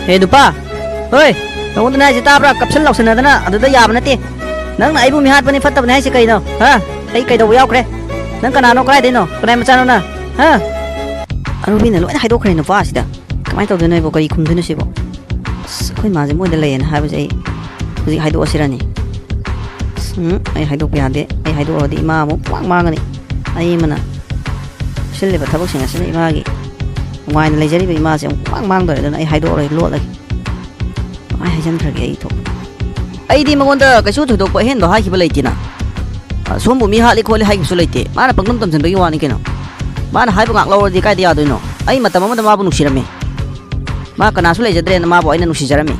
"ꯍꯦ ꯅꯨꯄꯥ, ꯍꯣꯏ, ꯅꯉꯣꯟꯗꯅꯦ ꯍꯥꯏꯁꯦ ꯇꯥꯕ꯭ꯔꯥ? ꯀꯞꯁꯟ ꯂꯥꯎꯁꯟꯅꯗꯅ ꯑꯗꯨꯗ ꯌꯥꯕ ꯅꯠꯇꯦ꯫ ꯅꯪꯅ ꯑꯩꯕꯨ ꯃꯤꯍꯥꯠꯄꯅꯤ ꯐꯠꯇꯕꯅꯤ ꯍꯥꯏꯁꯦ ꯀꯩꯅꯣ? ꯍꯥ? ꯑꯩ ꯀꯩꯗꯧꯕ ꯌꯥꯎꯈ꯭ꯔꯦ? ꯅꯪ ꯀꯅꯥꯅꯣ? ꯀꯗꯥꯏꯗꯩꯅꯣ? ꯀꯅꯥꯏ ꯃꯆꯥꯅꯣ ꯅꯪ? ꯍꯥ?" ꯑꯔꯨꯕꯤꯅ ꯂꯣꯏꯅ ꯍꯥꯏꯗꯣꯛꯈ꯭ꯔꯦ ꯅꯨꯄꯥꯁꯤꯗ꯫ ꯀꯃꯥꯏꯅ ꯇꯧꯗꯣꯏꯅꯣ ꯑꯩꯕꯨ? ꯀꯔꯤ ꯈꯨꯝꯗꯣꯏꯅꯣ ꯁꯤꯕꯣ? ꯑꯁ, ꯑꯩꯈꯣꯏ ꯃꯥꯁꯦ ꯃꯣꯏꯗ ꯂꯩꯌꯦꯅ ꯍꯥꯏꯕꯁꯦ ꯑꯩ ꯍꯧꯖꯤꯛ ꯍꯥꯏꯗꯣꯛꯑꯁꯤꯔꯅꯤ? ꯑꯁ, ꯎꯝ, ꯑꯩ ꯍꯥꯏꯗꯣꯛꯄ ꯌꯥꯗꯦ꯫ ꯑꯩ ꯍꯥꯏꯗꯣꯛꯑꯗꯤ ꯏꯃꯥ ꯑꯃꯨꯛ ꯄꯨꯡꯃꯥꯡ ꯃꯥꯡꯒꯅꯤ꯫ ꯑꯩ ꯑꯃꯅ ꯁꯤꯜꯂꯤꯕ ꯊꯕꯛꯁꯤꯡ ꯑꯁꯤꯅ ꯏꯃꯥꯒꯤ ꯅꯨꯡꯉꯥꯏꯅ ꯂꯩꯖꯔꯤꯕ ꯏꯃꯥꯁꯦ ꯑꯃꯨꯛ ꯄꯨꯡꯃꯥꯡ ꯃꯥꯡꯗꯣꯔꯦ꯫ ꯑꯗꯨꯅ ꯑꯩ ꯍꯥꯏꯗꯣꯛꯑꯔꯣꯏ, ꯂꯣꯠꯂꯒꯦ꯫ ꯄꯪꯍꯥꯏ ꯍꯥꯏꯖꯟꯈ꯭ꯔꯒꯦ ꯑꯩ ꯊꯣꯛꯄ꯫ ꯑꯩꯗꯤ ꯃꯉꯣꯟꯗ ꯀꯩꯁꯨ ꯊꯣꯏꯗꯣꯛꯄ ꯑꯍꯦꯟꯕ ꯍꯥꯏꯈꯤꯕ ꯂꯩꯇꯦꯅ꯫ ꯑ, ꯁꯣꯝꯕꯨ ꯃꯤ ꯍꯥꯠꯂꯤ ꯈꯣꯠꯂꯤ ꯍꯥꯏꯈꯤꯕꯁꯨ ꯂꯩꯇꯦ꯫ ꯃꯥꯅ ꯄꯪꯗꯝ ꯇꯝꯁꯤꯟꯕꯒꯤ ꯋꯥꯅꯤ ꯀꯩꯅꯣ꯫ ꯃꯥꯅ ꯍꯥꯏꯕ ꯉꯥꯛ ꯂꯧꯔꯗꯤ ꯀꯥꯏꯗ ꯌꯥꯗꯣꯏꯅꯣ? ꯑꯩ ꯃꯇꯝ ꯑꯃꯗ ꯃꯥꯕꯨ ꯅꯨꯡꯁꯤꯔꯝꯃꯤ꯫ ꯃꯥ ꯀꯅꯥꯁꯨ ꯂꯩꯖꯗ꯭ꯔꯦꯅ ꯃꯥꯕꯨ ꯑꯩꯅ ꯅꯨꯡꯁꯤꯖꯔꯝꯃꯤ꯫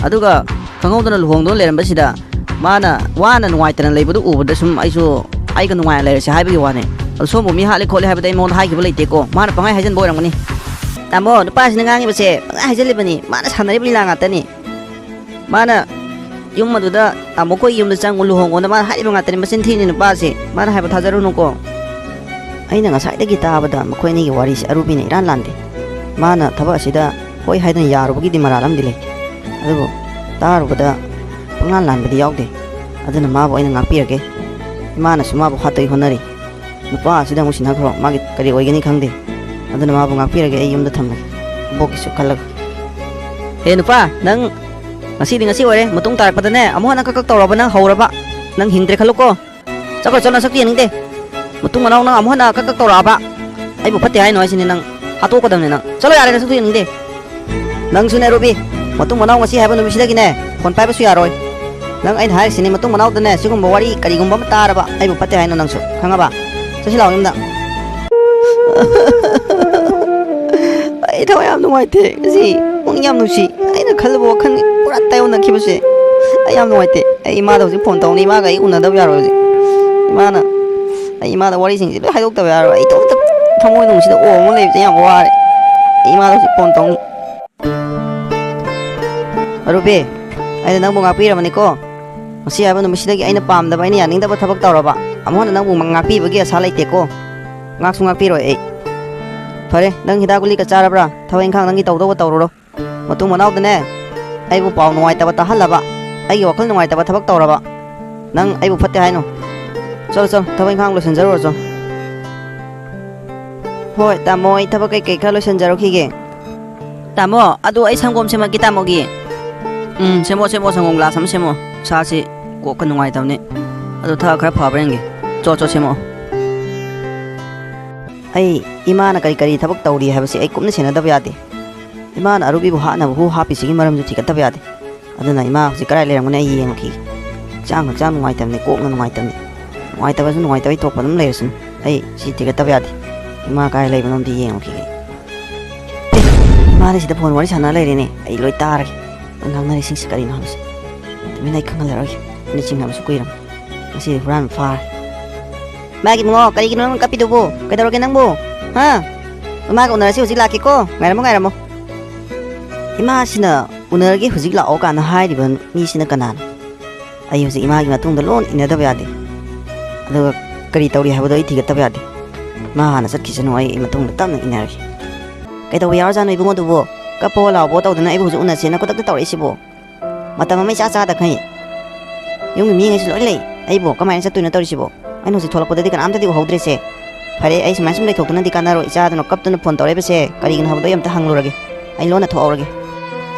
ꯑꯗꯨꯒ ꯈꯪꯍꯧꯗꯅ ꯂꯨꯍꯣꯡꯗꯨꯅ ꯂꯩꯔꯝꯕꯁꯤꯗ ꯃꯥꯅ ꯋꯥꯅ ꯅꯨꯡꯉꯥꯏꯇꯅ ꯂꯩꯕꯗꯨ ꯎꯕꯗ ꯁꯨꯝ ꯑꯩꯁꯨ ꯑꯩꯒ ꯅꯨꯡꯉꯥꯏꯅ ꯂꯩꯔꯁꯦ ꯍꯥꯏꯕꯒꯤ ꯋꯥꯅꯤ꯫ ꯑꯗꯨ ꯁꯣꯝꯕꯨ ꯃꯤ ꯍꯥꯠꯂꯤ ꯈꯣꯠꯂꯤ ꯍꯥꯏꯕꯗꯤ ꯑꯩ ꯃꯉꯣꯟꯗ ꯍꯥꯏꯈꯤꯕ ꯂꯩꯇꯦꯀꯣ꯫ ꯃꯥꯅ ꯄꯪꯍꯥꯏ ꯍꯥꯏꯖꯟꯕ ꯑꯣꯏꯔꯝꯒꯅꯤ꯫ ꯇꯥꯃꯣ, ꯅꯨꯄꯥꯁꯤꯅ ꯉꯥꯡꯉꯤꯕꯁꯦ ꯄꯪꯍꯥꯏ ꯍꯥꯏꯖꯜꯂꯤꯕꯅꯤ꯫ ꯃꯥꯅ ꯁꯥꯟꯅꯔꯤꯕ ꯂꯤꯂꯥ ꯉꯥꯛꯇꯅꯤ꯫ ꯃꯥꯅ ꯌꯨꯝ ꯑꯗꯨꯗ ꯇꯥꯃꯣ ꯈꯣꯏ ꯌꯨꯝꯗ ꯆꯪꯉꯨ ꯂꯨꯍꯣꯡꯉꯣꯅ ꯃꯥꯅ ꯍꯥꯏꯔꯤꯕ ꯉꯥꯛꯇꯅꯤ꯫ ꯃꯆꯤꯟ ꯊꯤꯅꯤ ꯅꯨꯄꯥꯁꯦ꯫ ꯃꯥꯅ ꯍꯥꯏꯕ ꯊꯥꯖꯔꯨꯅꯨꯀꯣ꯫ ꯑꯩꯅ ꯉꯁꯥꯏꯗꯒꯤ ꯇꯥꯕꯗ ꯃꯈꯣꯏ ꯑꯅꯤꯒꯤ ꯋꯥꯔꯤꯁꯦ ꯑꯔꯨꯕꯤꯅ ꯏꯔꯥꯟ ꯂꯥꯟꯗꯦ꯫ ꯃꯥꯅ ꯊꯕꯛ ꯑꯁꯤꯗ ꯍꯣꯏ ꯍꯥꯏꯗꯅ ꯌꯥꯔꯨꯕꯒꯤꯗꯤ ꯃꯔꯥꯜ ꯑꯃꯗꯤ ꯂꯩ꯫ ꯑꯗꯨꯕꯨ ꯇꯥꯔꯨꯕꯗ ꯄꯪꯂꯥꯟ ꯂꯥꯟꯕꯗꯤ ꯌꯥꯎꯗꯦ꯫ ꯑꯗꯨꯅ ꯃꯥꯕꯨ ꯑꯩꯅ ꯉꯥꯛꯄꯤꯔꯒꯦ꯫ ꯏꯃꯥꯅꯁꯨ ꯃꯥꯕꯨ ꯍꯥꯠꯇꯣꯛꯏ ꯍꯣꯠꯅꯔꯤ꯫ ꯅꯨꯄꯥ ꯑꯁꯤꯗ ꯑꯃꯨꯛ ꯁꯤꯟꯅꯈ꯭ꯔꯣ, ꯃꯥꯒꯤ ꯀꯔꯤ ꯑꯣꯏꯒꯅꯤ ꯈꯪꯗꯦ꯫ ꯑꯗꯨꯅ ꯃꯥꯕꯨ ꯉꯥꯛꯄꯤꯔꯒꯦ, ꯑꯩ ꯌꯨꯝꯗ ꯊꯝꯂꯒꯦ, ꯏꯕꯣꯛꯀꯤꯁꯨ ꯈꯜꯂꯒ꯫ ꯍꯦ ꯅꯨꯄꯥ, ꯅꯪ ꯉꯁꯤꯗꯤ ꯉꯁꯤ ꯑꯣꯏꯔꯦ, ꯃꯇꯨꯡ ꯇꯥꯔꯛꯄꯗꯅꯦ ꯑꯃꯨꯛ ꯍꯟꯅ ꯀꯛ ꯀꯛ ꯇꯧꯔꯕ ꯅꯪ ꯍꯧꯔꯕ? ꯅꯪ ꯍꯤꯡꯗ꯭ꯔꯦ ꯈꯜꯂꯨꯀꯣ꯫ ꯆꯠꯈ꯭ꯔꯣ, ꯆꯠꯂꯣ, ꯅꯁꯛꯇꯨ ꯌꯦꯡꯅꯤꯡꯗꯦ꯫ ꯃꯇꯨꯡ ꯃꯅꯥꯎ ꯅꯪ ꯑꯃꯨꯛ ꯍꯟꯅ ꯀꯛ ꯀꯛ ꯇꯧꯔꯛꯑꯕ, ꯑꯩꯕꯨ ꯐꯠꯇꯦ ꯍꯥꯏꯅꯣ ꯍꯥꯏꯁꯤꯅꯦ ꯅꯪ꯫ ꯍꯥꯠꯇꯣꯛꯀꯗꯕꯅꯦ ꯅꯪ꯫ ꯆꯠꯂꯣ ꯌꯥꯔꯦ, ꯅꯁꯛꯇꯨ ꯌꯦꯡꯅꯤꯡꯗꯦ꯫ ꯅꯪꯁꯨꯅꯦ ꯔꯨꯕꯤ, ꯃꯇꯨꯡ ꯃꯅꯥꯎ ꯉꯁꯤ ꯍꯥꯏꯕ ꯅꯨꯃꯤꯠꯁꯤꯗꯒꯤꯅꯦ ꯐꯣꯟ ꯄꯥꯏꯕꯁꯨ ꯌꯥꯔꯣꯏ꯫ ꯅꯪ ꯑꯩꯅ ꯍꯥꯏꯔꯤꯁꯤꯅꯤ, ꯃꯇꯨꯡ ꯃꯅꯥꯎꯗꯅꯦ ꯁꯤꯒꯨꯝꯕ ꯋꯥꯔꯤ ꯀꯔꯤꯒꯨꯝꯕ ꯑꯃ ꯇꯥꯔꯕ ꯑꯩꯕꯨ ꯐꯠꯇꯦ ꯍꯥꯏꯅꯣ ꯅꯪꯁꯨ, ꯈꯪꯉꯕ? ꯆꯠꯁꯤ ꯂꯥꯛꯑꯣ ꯌꯨꯝꯗ꯫ ꯑꯩ ꯊꯋꯥꯏ ꯌꯥꯝ ꯅꯨꯡꯉꯥꯏꯇꯦ ꯉꯁꯤ꯫ ꯄꯨꯛꯅꯤꯡ ꯌꯥꯝ ꯅꯨꯡꯁꯤ꯫ ꯑꯩꯅ ꯈꯜꯂꯨꯕ ꯋꯥꯈꯜ ꯄꯨꯔꯥ ꯇꯥꯏꯑꯣꯟꯅꯈꯤꯕꯁꯦ꯫ ꯑꯩ ꯌꯥꯝ ꯅꯨꯡꯉꯥꯏꯇꯦ꯫ ꯑꯩ ꯏꯃꯥꯗ ꯍꯧꯖꯤꯛ ꯐꯣꯟ ꯇꯧꯅꯤ꯫ ꯏꯃꯥꯒ ꯑꯩ ꯎꯅꯗꯕ ꯌꯥꯔꯣꯏ ꯍꯧꯖꯤꯛ꯫ ꯏꯃꯥꯅ, ꯑꯩ ꯏꯃꯥꯗ ꯋꯥꯔꯤꯁꯤꯡꯁꯦ ꯂꯣꯏ ꯍꯥꯏꯗꯣꯛꯇꯕ ꯌꯥꯔꯣꯏ꯫ ꯑꯩ ꯏꯇꯣꯝꯇ ꯊꯃꯣꯏ ꯅꯨꯡꯁꯤꯗ ꯑꯣ ꯑꯃ ꯂꯩꯕꯁꯦ ꯌꯥꯝ ꯋꯥꯔꯦ꯫ ꯑꯩ ꯏꯃꯥꯗ ꯍꯧꯖꯤꯛ ꯐꯣꯟ ꯇꯧꯅꯤ꯫ ꯑꯔꯨꯕꯤ, ꯑꯩꯅ ꯅꯪꯕꯨ ꯉꯥꯛꯄꯤꯔꯕꯅꯤꯀꯣ꯫ ꯉꯁꯤ ꯍꯥꯏꯕ ꯅꯨꯃꯤꯠꯁꯤꯗꯒꯤ ꯑꯩꯅ ꯄꯥꯝꯗꯕ, ꯑꯩꯅ ꯌꯥꯅꯤꯡꯗꯕ ꯊꯕꯛ ꯇꯧꯔꯕ, ꯑꯃꯨꯛ ꯍꯟꯅ ꯅꯪꯕꯨ ꯉꯥꯛꯄꯤꯕꯒꯤ ꯑꯁꯥ ꯂꯩꯇꯦꯀꯣ꯫ ꯉꯥꯛꯁꯨ ꯉꯥꯛꯄꯤꯔꯣꯏ ꯑꯩ꯫ ꯐꯔꯦ, ꯅꯪ ꯍꯤꯗꯥꯛ ꯒꯨꯂꯤꯒ ꯆꯥꯔꯕ꯭ꯔꯥ? ꯊꯕꯛ ꯏꯪꯈꯥꯡ ꯅꯪꯒꯤ ꯇꯧꯗꯧꯕ ꯇꯧꯔꯨꯔꯣ꯫ ꯃꯇꯨꯡ ꯃꯅꯥꯎꯗꯅꯦ, ꯑꯩꯕꯨ ꯄꯥꯎ ꯅꯨꯡꯉꯥꯏꯇꯕ ꯇꯥꯍꯜꯂꯕ, ꯑꯩꯒꯤ ꯋꯥꯈꯜ ꯅꯨꯡꯉꯥꯏꯇꯕ ꯊꯕꯛ ꯇꯧꯔꯕ, ꯅꯪ ꯑꯩꯕꯨ ꯐꯠꯇꯦ ꯍꯥꯏꯅꯣ꯫ ꯆꯠꯂꯣ, ꯆꯠꯂꯣ, ꯊꯕꯛ ꯏꯪꯈꯥꯡ ꯂꯣꯏꯁꯤꯟꯖꯔꯨꯔꯣ, ꯆꯠꯂꯣ꯫ ꯍꯣꯏ, ꯇꯥꯃꯣ, ꯑꯩ ꯊꯕꯛ ꯀꯩꯀꯩ ꯈꯔ ꯂꯣꯏꯁꯤꯟꯖꯔꯨꯈꯤꯒꯦ꯫ ꯇꯥꯃꯣ, ꯑꯗꯨ ꯑꯩ ꯁꯪꯒꯣꯝ ꯁꯦꯝꯃꯛꯀꯦ ꯇꯥꯃꯣꯒꯤ꯫ ꯎꯝ, ꯁꯦꯝꯃꯣ, ꯁꯦꯝꯃꯣ, ꯁꯪꯒꯣꯝ ꯒ꯭ꯂꯥꯁ ꯑꯃ ꯁꯦꯝꯃꯣ꯫ ꯏꯁꯥꯁꯤ ꯀꯣꯛꯀ ꯅꯨꯡꯉꯥꯏꯇꯕꯅꯤ꯫ ꯑꯗꯨ ꯊꯛꯑ ꯈꯔ ꯐꯕ꯭ꯔꯥ ꯌꯦꯡꯒꯦ꯫ ꯆꯣ, ꯆꯣ, ꯁꯦꯝꯃꯛꯑꯣ꯫ ꯑꯩ ꯏꯃꯥꯅ ꯀꯔꯤ ꯀꯔꯤ ꯊꯕꯛ ꯇꯧꯔꯤ ꯍꯥꯏꯕꯁꯤ ꯑꯩ ꯀꯨꯞꯅ ꯁꯦꯟꯅꯗꯕ ꯌꯥꯗꯦ꯫ ꯏꯃꯥꯅ ꯑꯔꯨꯕꯤꯕꯨ ꯍꯥꯠꯅꯕ ꯍꯨ ꯍꯥꯞꯄꯤꯁꯤꯒꯤ ꯃꯔꯝꯁꯨ ꯊꯤꯒꯠꯇꯕ ꯌꯥꯗꯦ꯫ ꯑꯗꯨꯅ ꯏꯃꯥ ꯍꯧꯖꯤꯛ ꯀꯗꯥꯏ ꯂꯩꯔꯝꯒꯅꯤ ꯑꯩ ꯌꯦꯡꯉꯨꯈꯤꯒꯦ꯫ ꯍꯛꯆꯥꯡ, ꯍꯛꯆꯥꯡ ꯅꯨꯡꯉꯥꯏꯇꯕꯅꯤ, ꯀꯣꯛꯅ ꯅꯨꯡꯉꯥꯏꯇꯕꯅꯤ꯫ ꯅꯨꯡꯉꯥꯏꯇꯕꯁꯨ ꯅꯨꯡꯉꯥꯏꯇꯕꯩ ꯊꯣꯛꯄ ꯑꯗꯨꯝ ꯂꯩꯔꯁꯅꯨ꯫ ꯑꯩ ꯁꯤ ꯊꯤꯒꯠꯇꯕ ꯌꯥꯗꯦ꯫ ꯏꯃꯥ ꯀꯥꯏ ꯂꯩꯕꯅꯣ ꯑꯝꯇ ꯌꯦꯡꯉꯨꯈꯤꯒꯦ꯫ ꯑꯦ, ꯏꯃꯥꯗꯤ ꯁꯤꯗ ꯐꯣꯟ ꯋꯥꯔꯤ ꯁꯥꯟꯅ ꯂꯩꯔꯦꯅꯦ꯫ ꯑꯩ ꯂꯣꯏ ꯇꯥꯔꯒꯦ꯫ ꯃꯣꯏ ꯉꯥꯡꯅꯔꯤꯁꯤꯡꯁꯦ ꯀꯔꯤꯅꯣ ꯍꯥꯏꯕꯁꯦ꯫ ꯇꯨꯃꯤꯟꯅ ꯑꯩ ꯈꯪꯍꯜꯂꯔꯣꯏꯒꯦ꯫ ꯅꯤꯡꯁꯤꯡꯅꯕꯁꯨ ꯀꯨꯏꯔꯝ꯫ ꯉꯁꯤꯗꯤ ꯍꯨꯔꯥꯟꯕ ꯐꯥꯔꯦ꯫ ꯃꯥꯒꯤ ꯏꯕꯨꯡꯉꯣ, ꯀꯔꯤꯒꯤꯅꯣ ꯅꯪꯅ ꯀꯞꯄꯤꯗꯨꯕꯨ? ꯀꯩꯗꯧꯔꯒꯦ ꯅꯪꯕꯨ? ꯍꯥ? ꯏꯃꯥꯒ ꯎꯅꯔꯁꯤ, ꯍꯧꯖꯤꯛ ꯂꯥꯛꯀꯦꯀꯣ꯫ ꯉꯥꯏꯔꯝꯃꯣ, ꯉꯥꯏꯔꯝꯃꯣ꯫ ꯏꯃꯥꯁꯤꯅ ꯎꯅꯔꯒꯦ, ꯍꯧꯖꯤꯛ ꯂꯥꯛꯑꯣ ꯀꯥꯏꯅ ꯍꯥꯏꯔꯤꯕ ꯃꯤꯁꯤꯅ ꯀꯅꯥꯅꯣ? ꯑꯩ ꯍꯧꯖꯤꯛ ꯏꯃꯥꯒꯤ ꯃꯇꯨꯡꯗ ꯂꯣꯟ ꯏꯟꯅꯗꯕ ꯌꯥꯗꯦ꯫ ꯑꯗꯨꯒ ꯀꯔꯤ ꯇꯧꯔꯤ ꯍꯥꯏꯕꯗꯣ ꯑꯩ ꯊꯤꯒꯠꯇꯕ ꯌꯥꯗꯦ꯫ ꯃꯥ ꯍꯥꯟꯅ ꯆꯠꯈꯤꯁꯅꯨ, ꯑꯩ ꯃꯇꯨꯡꯗ ꯇꯞꯅ ꯏꯟꯅꯔꯒꯦ꯫ ꯀꯩꯗꯧꯕ ꯌꯥꯎꯔꯖꯥꯠꯅꯣ ꯏꯕꯨꯡꯉꯣꯗꯨꯕꯨ? ꯀꯞꯄꯣ ꯂꯥꯎꯕꯣ ꯇꯧꯗꯅ ꯑꯩꯕꯨ ꯍꯧꯖꯤꯛ ꯎꯅꯁꯦꯅ ꯈꯨꯗꯛꯇ ꯇꯧꯔꯛꯏꯁꯤꯕꯣ? ꯃꯇꯝ ꯑꯃ ꯏꯆꯥ ꯆꯥꯗꯈꯩ꯫ ꯌꯨꯝꯒꯤ ꯃꯤꯉꯩꯁꯨ ꯂꯣꯏ ꯂꯩ꯫ ꯑꯩꯕꯨ ꯀꯃꯥꯏꯅ ꯆꯠꯇꯣꯏꯅꯣ ꯇꯧꯔꯤꯁꯤꯕꯣ? ꯑꯩꯅ ꯍꯧꯖꯤꯛ ꯊꯣꯛꯂꯛꯄꯗꯗꯤ ꯀꯅꯥꯝꯇꯗꯤ ꯎꯍꯧꯗ꯭ꯔꯦꯁꯦ꯫ ꯐꯔꯦ, ꯑꯩ ꯁꯨꯃꯥꯏꯅ ꯁꯨꯝ ꯂꯩꯊꯣꯛꯇꯅꯗꯤ ꯀꯥꯟꯅꯔꯣꯏ꯫ ꯏꯆꯥꯗꯨꯅ ꯀꯞꯇꯨꯅ ꯐꯣꯟ ꯇꯧꯔꯛꯏꯕꯁꯦ ꯀꯔꯤꯒꯤꯅꯣ ꯍꯥꯏꯕꯗꯣ ꯑꯩ ꯑꯝꯇ ꯍꯪꯂꯨꯔꯒꯦ꯫ ꯑꯩ ꯂꯣꯟꯅ ꯊꯣꯛꯍꯧꯔꯒꯦ꯫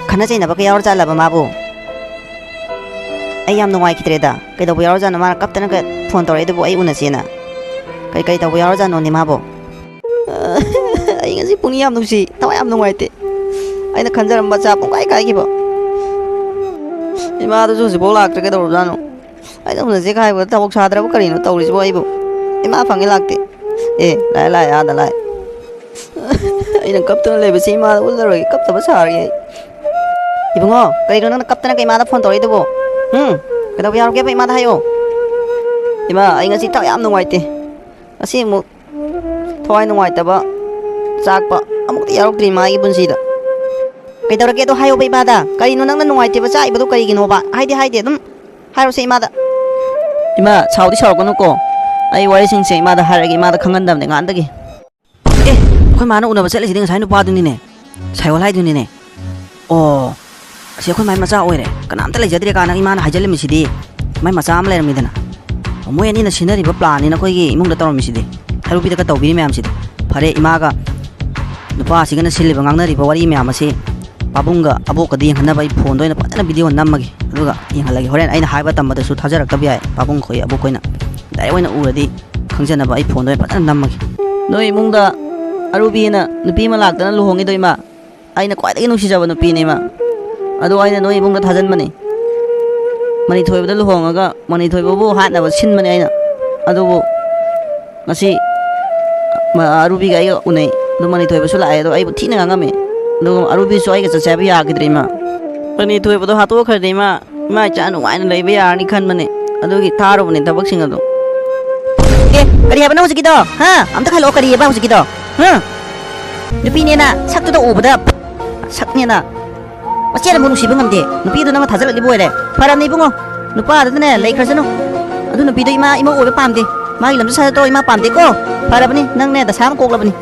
ꯈꯠꯅ ꯆꯩꯅꯕꯒ ꯌꯥꯎꯔ ꯆꯠꯂꯕ ꯃꯥꯕꯨ? ꯑꯩ ꯌꯥꯝ ꯅꯨꯡꯉꯥꯏꯈꯤꯗ꯭ꯔꯦꯗ꯫ ꯀꯩꯗꯧꯕ ꯌꯥꯎꯔꯖꯥꯠꯅꯣ ꯃꯥꯅ ꯀꯞꯇꯅꯒ ꯐꯣꯟ ꯇꯧꯔꯛꯏꯗꯨꯕꯨ ꯑꯩ ꯎꯅꯁꯦꯅ? ꯀꯩ, ꯀꯩ ꯇꯧꯕ ꯌꯥꯎꯔꯖꯥꯠꯅꯣꯅꯦ ꯃꯥꯕꯨ? ꯑꯩ ꯉꯁꯤ ꯄꯨꯛꯅꯤꯡ ꯌꯥꯝ ꯅꯨꯡꯁꯤ, ꯊꯋꯥꯏ ꯌꯥꯝ ꯅꯨꯡꯉꯥꯏꯇꯦ꯫ ꯑꯩꯅ ꯈꯟꯖꯔꯝꯕ ꯆꯥ ꯄꯨꯡꯀꯥꯏ ꯀꯥꯏꯈꯤꯕ꯫ ꯏꯃꯥꯗꯨꯁꯨ ꯍꯧꯖꯤꯛꯐꯥꯎ ꯂꯥꯛꯇ꯭ꯔꯦ, ꯀꯩꯗꯧꯔꯕꯖꯥꯠꯅꯣ? ꯑꯩꯅ ꯎꯅꯁꯦ ꯍꯥꯏꯕꯗ ꯊꯕꯛ ꯁꯥꯗ꯭ꯔꯕ ꯀꯔꯤꯅꯣ ꯇꯧꯔꯤꯁꯤꯕꯣ ꯑꯩꯕꯨ? ꯏꯃꯥ ꯐꯪꯉꯦ ꯂꯥꯛꯇꯦ꯫ ꯑꯦ, ꯂꯥꯛꯑꯦ, ꯂꯥꯛꯑꯦ, ꯑꯥꯗ ꯂꯥꯛꯑꯦ꯫ ꯑꯩꯅ ꯀꯞꯇꯅ ꯂꯩꯕꯁꯤ ꯏꯃꯥꯗ ꯎꯠꯂꯔꯣꯏꯒꯦ, ꯀꯞꯇꯕ ꯁꯥꯔꯒꯦ ꯑꯩ꯫ ꯏꯕꯨꯡꯉꯣ, ꯀꯔꯤꯅꯣ ꯅꯪꯅ ꯀꯞꯇꯅ ꯀꯩ ꯏꯃꯥꯗ ꯐꯣꯟ ꯇꯧꯔꯛꯏꯗꯨꯕꯣ? ꯍꯨꯝ? ꯀꯩꯗꯧꯕ ꯌꯥꯎꯔꯒꯦꯕ ꯏꯃꯥꯗ ꯍꯥꯏꯌꯣ꯫ ꯏꯃꯥ, ꯑꯩ ꯉꯁꯤ ꯊꯋꯥꯏ ꯌꯥꯝ ꯅꯨꯡꯉꯥꯏꯇꯦ꯫ ꯉꯁꯤ ꯑꯃꯨꯛ ꯊꯋꯥꯏ ꯅꯨꯡꯉꯥꯏꯇꯕ, ꯆꯥꯛꯄ ꯑꯃꯨꯛꯇ ꯌꯥꯎꯔꯛꯇ꯭ꯔꯤ ꯃꯥꯒꯤ ꯄꯨꯟꯁꯤꯗ꯫ ꯀꯩꯗꯧꯔꯒꯦꯗꯣ ꯍꯥꯏꯌꯣꯕ ꯏꯃꯥꯗ꯫ ꯀꯔꯤꯅꯣ ꯅꯪꯅ ꯅꯨꯡꯉꯥꯏꯇꯦꯕ ꯆꯥꯛꯏꯕꯗꯣ ꯀꯔꯤꯒꯤꯅꯣꯕ? ꯍꯥꯏꯗꯤ ꯍꯥꯏꯗꯦ, ꯑꯗꯨꯝ ꯍꯥꯏꯔꯣꯁꯦ ꯏꯃꯥꯗ꯫ ꯏꯃꯥ, ꯁꯥꯎꯗꯤ ꯁꯥꯎꯔꯛꯀꯅꯨꯀꯣ꯫ ꯑꯩ ꯋꯥꯔꯤꯁꯤꯡꯁꯦ ꯏꯃꯥꯗ ꯍꯥꯏꯔꯒꯦ, ꯏꯃꯥꯗ ꯈꯪꯍꯟꯗꯕꯅꯦ ꯉꯍꯥꯟꯗꯒꯤ꯫ ꯑꯦ, ꯑꯩꯈꯣꯏ ꯃꯥꯅ ꯎꯅꯕ ꯆꯠꯂꯤꯁꯤꯗꯤ ꯉꯁꯥꯏ ꯅꯨꯄꯥꯗꯨꯅꯤꯅꯦ, ꯁꯥꯏꯑꯣꯜ ꯍꯥꯏꯗꯨꯅꯤꯅꯦ꯫ ꯑꯣ, ꯑꯁꯤ ꯑꯩꯈꯣꯏ ꯃꯥꯏ ꯃꯆꯥ ꯑꯣꯏꯔꯦ, ꯀꯅꯥꯝꯇ ꯂꯩꯖꯗ꯭ꯔꯦ ꯀꯥꯏꯅ ꯏꯃꯥꯅ ꯍꯥꯏꯖꯜꯂꯝꯃꯤꯁꯤꯗꯤ꯫ ꯃꯥꯏ ꯃꯆꯥ ꯑꯃ ꯂꯩꯔꯝꯃꯤꯗꯅ, ꯃꯣꯏ ꯑꯅꯤꯅ ꯁꯤꯟꯅꯔꯤꯕ ꯄ꯭ꯂꯥꯟꯅꯤꯅ ꯑꯩꯈꯣꯏꯒꯤ ꯏꯃꯨꯡꯗ ꯇꯧꯔꯝꯃꯤꯁꯤꯗꯤ꯫ ꯍꯔꯨꯕꯤꯗꯒ ꯇꯧꯕꯤꯔꯤ ꯃꯌꯥꯝꯁꯤꯗꯤ꯫ ꯐꯔꯦ, ꯏꯃꯥꯒ ꯅꯨꯄꯥꯁꯤꯒꯅ ꯁꯤꯜꯂꯤꯕ, ꯉꯥꯡꯅꯔꯤꯕ ꯋꯥꯔꯤ ꯃꯌꯥꯝ ꯑꯁꯤ ꯄꯥꯕꯨꯡꯒ ꯑꯕꯣꯛꯀꯗꯤ ꯌꯦꯡꯍꯟꯅꯕ ꯑꯩ ꯐꯣꯟꯗ ꯑꯣꯏꯅ ꯐꯖꯅ ꯚꯤꯗꯤꯑꯣ ꯅꯝꯃꯒꯦ, ꯑꯗꯨꯒ ꯌꯦꯡꯍꯜꯂꯒꯦ꯫ ꯍꯣꯔꯦꯟ ꯑꯩꯅ ꯍꯥꯏꯕ ꯇꯝꯕꯗꯁꯨ ꯊꯥꯖꯔꯛꯇꯕ ꯌꯥꯏ, ꯄꯥꯕꯨꯡ ꯈꯣꯏ ꯑꯕꯣꯛ ꯈꯣꯏꯅ ꯗꯥꯏꯔꯦꯛ ꯑꯣꯏꯅ ꯎꯔꯗꯤ ꯈꯪꯖꯅꯕ ꯑꯩ ꯐꯣꯟꯗ ꯑꯣꯏꯅ ꯐꯖꯅ ꯅꯝꯃꯒꯦ꯫ ꯅꯣꯏ ꯏꯃꯨꯡꯗ ꯑꯔꯨꯕꯤꯅ ꯅꯨꯄꯤ ꯑꯃ ꯂꯥꯛꯇꯅ ꯂꯨꯍꯣꯡꯉꯤꯗꯣ, ꯏꯃꯥ? ꯑꯩꯅ ꯈ꯭ꯋꯥꯏꯗꯒꯤ ꯅꯨꯡꯁꯤꯖꯕ ꯅꯨꯄꯤꯅꯦ, ꯏꯃꯥ꯫ ꯑꯗꯣ ꯑꯩꯅ ꯅꯣꯏ ꯏꯃꯨꯡꯗ ꯊꯥꯖꯤꯟꯕꯅꯦ꯫ ꯃꯅꯤꯊꯣꯏꯕꯗ ꯂꯨꯍꯣꯡꯉꯒ ꯃꯅꯤꯊꯣꯏꯕꯕꯨ ꯍꯥꯠꯅꯕ ꯁꯤꯟꯕꯅꯦ ꯑꯩꯅ꯫ ꯑꯗꯨꯕꯨ ꯉꯁꯤ ꯃ-, ꯑꯔꯨꯕꯤꯒ ꯑꯩꯒ ꯎꯅꯩ꯫ ꯑꯗꯨ ꯃꯅꯤꯊꯣꯏꯕꯁꯨ ꯂꯥꯛꯑꯦ, ꯑꯗꯣ ꯑꯩꯕꯨ ꯊꯤꯅ ꯉꯥꯡꯉꯝꯃꯦ꯫ ꯑꯗꯨꯒ ꯑꯔꯨꯕꯤꯁꯨ ꯑꯩꯒ ꯆꯠꯁꯦ ꯍꯥꯏꯕ ꯌꯥꯈꯤꯗ꯭ꯔꯦ, ꯏꯃꯥ꯫ ꯃꯅꯤꯊꯣꯏꯕꯗꯣ ꯍꯥꯠꯇꯣꯛꯈ꯭ꯔꯗꯤ, ꯏꯃꯥ, ꯏꯃꯥ ꯏꯆꯥ ꯅꯨꯡꯉꯥꯏꯅ ꯂꯩꯕ ꯌꯥꯔꯅꯤ ꯈꯟꯕꯅꯦ꯫ ꯑꯗꯨꯒꯤ ꯊꯥꯔꯨꯕꯅꯦ ꯊꯕꯛꯁꯤꯡ ꯑꯗꯣ꯫ ꯑꯦ, ꯀꯔꯤ ꯍꯥꯏꯕꯅꯣ ꯍꯧꯖꯤꯛꯀꯤꯗꯣ? ꯍꯥ? ꯑꯝꯇ ꯈꯜꯂꯛꯑꯣ, ꯀꯔꯤꯑꯕ ꯍꯧꯖꯤꯛꯀꯤꯗꯣ? ꯍꯥ? ꯅꯨꯄꯤꯅꯦꯅ ꯁꯛꯇꯨꯗ ꯎꯕꯗ, ꯁꯛꯅꯦꯅ ꯃꯆꯦꯠ ꯑꯃ ꯅꯨꯡꯁꯤꯕ ꯉꯝꯗꯦ꯫ ꯅꯨꯄꯤꯗꯣ ꯅꯪꯅ ꯊꯥꯖꯜꯂꯛꯂꯤꯕ ꯑꯣꯏꯔꯦ꯫ ꯐꯔꯕꯅꯦ ꯏꯕꯨꯡꯉꯣ, ꯅꯨꯄꯥꯗꯨꯗꯅꯦ ꯂꯩꯈ꯭ꯔꯁꯅꯨ꯫ ꯑꯗꯨ ꯅꯨꯄꯤꯗꯣ ꯏꯃꯥ ꯏꯃꯧ ꯑꯣꯏꯕ ꯄꯥꯝꯗꯦ꯫ ꯃꯥꯒꯤ ꯂꯝꯆꯠ ꯁꯥꯖꯠꯇꯣ ꯏꯃꯥ ꯄꯥꯝꯗꯦꯀꯣ꯫ ꯐꯔꯕꯅꯤ, ꯅꯪꯅꯦ ꯗꯁꯥ ꯑꯃ ꯀꯣꯛꯂꯕꯅꯤ꯫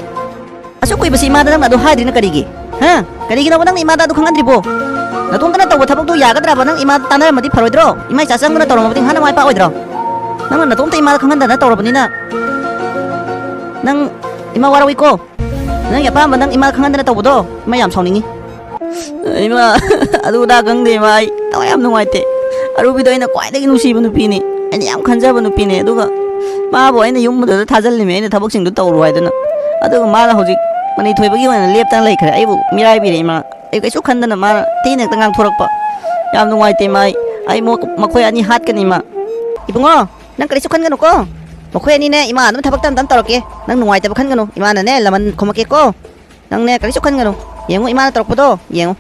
ꯑꯁꯨꯛ ꯀꯨꯏꯕꯁꯤ ꯏꯃꯥꯗ ꯅꯪꯅ ꯑꯗꯨ ꯍꯥꯏꯗ꯭ꯔꯤꯅ ꯀꯔꯤꯒꯤ? ꯍꯥ? ꯀꯔꯤꯒꯤꯅꯣꯕ ꯅꯪꯅ ꯏꯃꯥꯗ ꯑꯗꯨ ꯈꯪꯍꯟꯗ꯭ꯔꯤꯕꯣ? ꯅꯇꯣꯝꯇꯅ ꯇꯧꯕ ꯊꯕꯛꯇꯣ ꯌꯥꯒꯗ꯭ꯔꯕ? ꯅꯪ ꯏꯃꯥꯗ ꯇꯥꯟꯅꯔꯝꯃꯗꯤ ꯐꯔꯣꯏꯗ꯭ꯔꯣ? ꯏꯃꯥ ꯏꯆꯥ ꯆꯪꯗꯅ ꯇꯧꯔꯝꯃꯕꯗꯤ ꯉꯍꯥꯟꯅ ꯃꯥꯏ ꯄꯥꯛꯑꯣꯏꯗ꯭ꯔꯣ? ꯅꯪꯅ ꯅꯇꯣꯝꯇ ꯏꯃꯥꯗ ꯈꯪꯍꯟꯗꯅ ꯇꯧꯔꯕꯅꯤꯅ, ꯅꯪ ꯏꯃꯥ ꯋꯥꯔꯧꯏꯀꯣ꯫ ꯅꯪꯒꯤ ꯑꯄꯥꯝꯕ ꯅꯪ ꯏꯃꯥ ꯈꯪꯍꯟꯗꯅ ꯇꯧꯕꯗꯣ ꯏꯃꯥ ꯌꯥꯝ ꯁꯥꯎꯅꯤꯡꯉꯤ꯫ ꯏꯃꯥ, ꯑꯗꯨ ꯑꯗꯥ ꯈꯪꯗꯦ ꯏꯃꯥ, ꯑꯩ ꯊꯋꯥꯏ ꯌꯥꯝ ꯅꯨꯡꯉꯥꯏꯇꯦ꯫ ꯑꯔꯨꯕꯤꯗꯣ ꯑꯩꯅ ꯈ꯭ꯋꯥꯏꯗꯒꯤ ꯅꯨꯡꯁꯤꯕ ꯅꯨꯄꯤꯅꯤ, ꯑꯩꯅ ꯌꯥꯝ ꯈꯟꯖꯕ ꯅꯨꯄꯤꯅꯤ꯫ ꯑꯗꯨꯒ ꯃꯥꯕꯨ ꯑꯩꯅ ꯌꯨꯝꯗꯨꯗ ꯊꯥꯖꯤꯜꯂꯤꯃꯤ, ꯑꯩꯅ ꯊꯕꯛꯁꯤꯡꯗꯣ ꯇꯧꯔꯨ ꯍꯥꯏꯗꯅ꯫ ꯑꯗꯨꯒ ꯃꯥꯅ ꯍꯧꯖꯤꯛ ꯃꯅꯤꯊꯣꯏꯕꯒꯤ ꯑꯣꯏꯅ ꯂꯦꯞꯇꯅ ꯂꯩꯈ꯭ꯔꯦ, ꯑꯩꯕꯨ ꯃꯤꯔꯥꯏꯕꯤꯔꯦ ꯏꯃꯥ꯫ ꯑꯩ ꯀꯩꯁꯨ ꯈꯟꯗꯅ ꯃꯥꯅ ꯊꯤꯅ ꯍꯦꯛꯇ ꯉꯥꯡꯊꯣꯔꯛꯄ꯫ ꯌꯥꯝ ꯅꯨꯡꯉꯥꯏꯇꯦ ꯏꯃꯥ, ꯑꯩ, ꯑꯩ ꯃꯣ-, ꯃꯈꯣꯏ ꯑꯅꯤ ꯍꯥꯠꯀꯅꯤ ꯏꯃꯥ꯫ ꯏꯕꯨꯡꯉꯣ, ꯅꯪ ꯀꯔꯤꯁꯨ ꯈꯟꯒꯅꯨꯀꯣ꯫ ꯃꯈꯣꯏ ꯑꯅꯤꯅꯦ, ꯏꯃꯥ ꯑꯗꯨꯝ ꯊꯕꯛ ꯇꯝ ꯇꯝ ꯇꯧꯔꯛꯀꯦ꯫ ꯅꯪ ꯅꯨꯡꯉꯥꯏꯇꯕ ꯈꯟꯒꯅꯨ꯫ ꯏꯃꯥꯅꯅꯦ, ꯂꯃꯟ ꯈꯨꯝꯃꯛꯀꯦꯀꯣ꯫ ꯅꯪꯅꯦ, ꯀꯔꯤꯁꯨ ꯈꯟꯒꯅꯨ꯫ ꯌꯦꯡꯉꯨ, ꯏꯃꯥꯅ ꯇꯧꯔꯛꯄꯗꯣ ꯌꯦꯡꯉꯨ꯫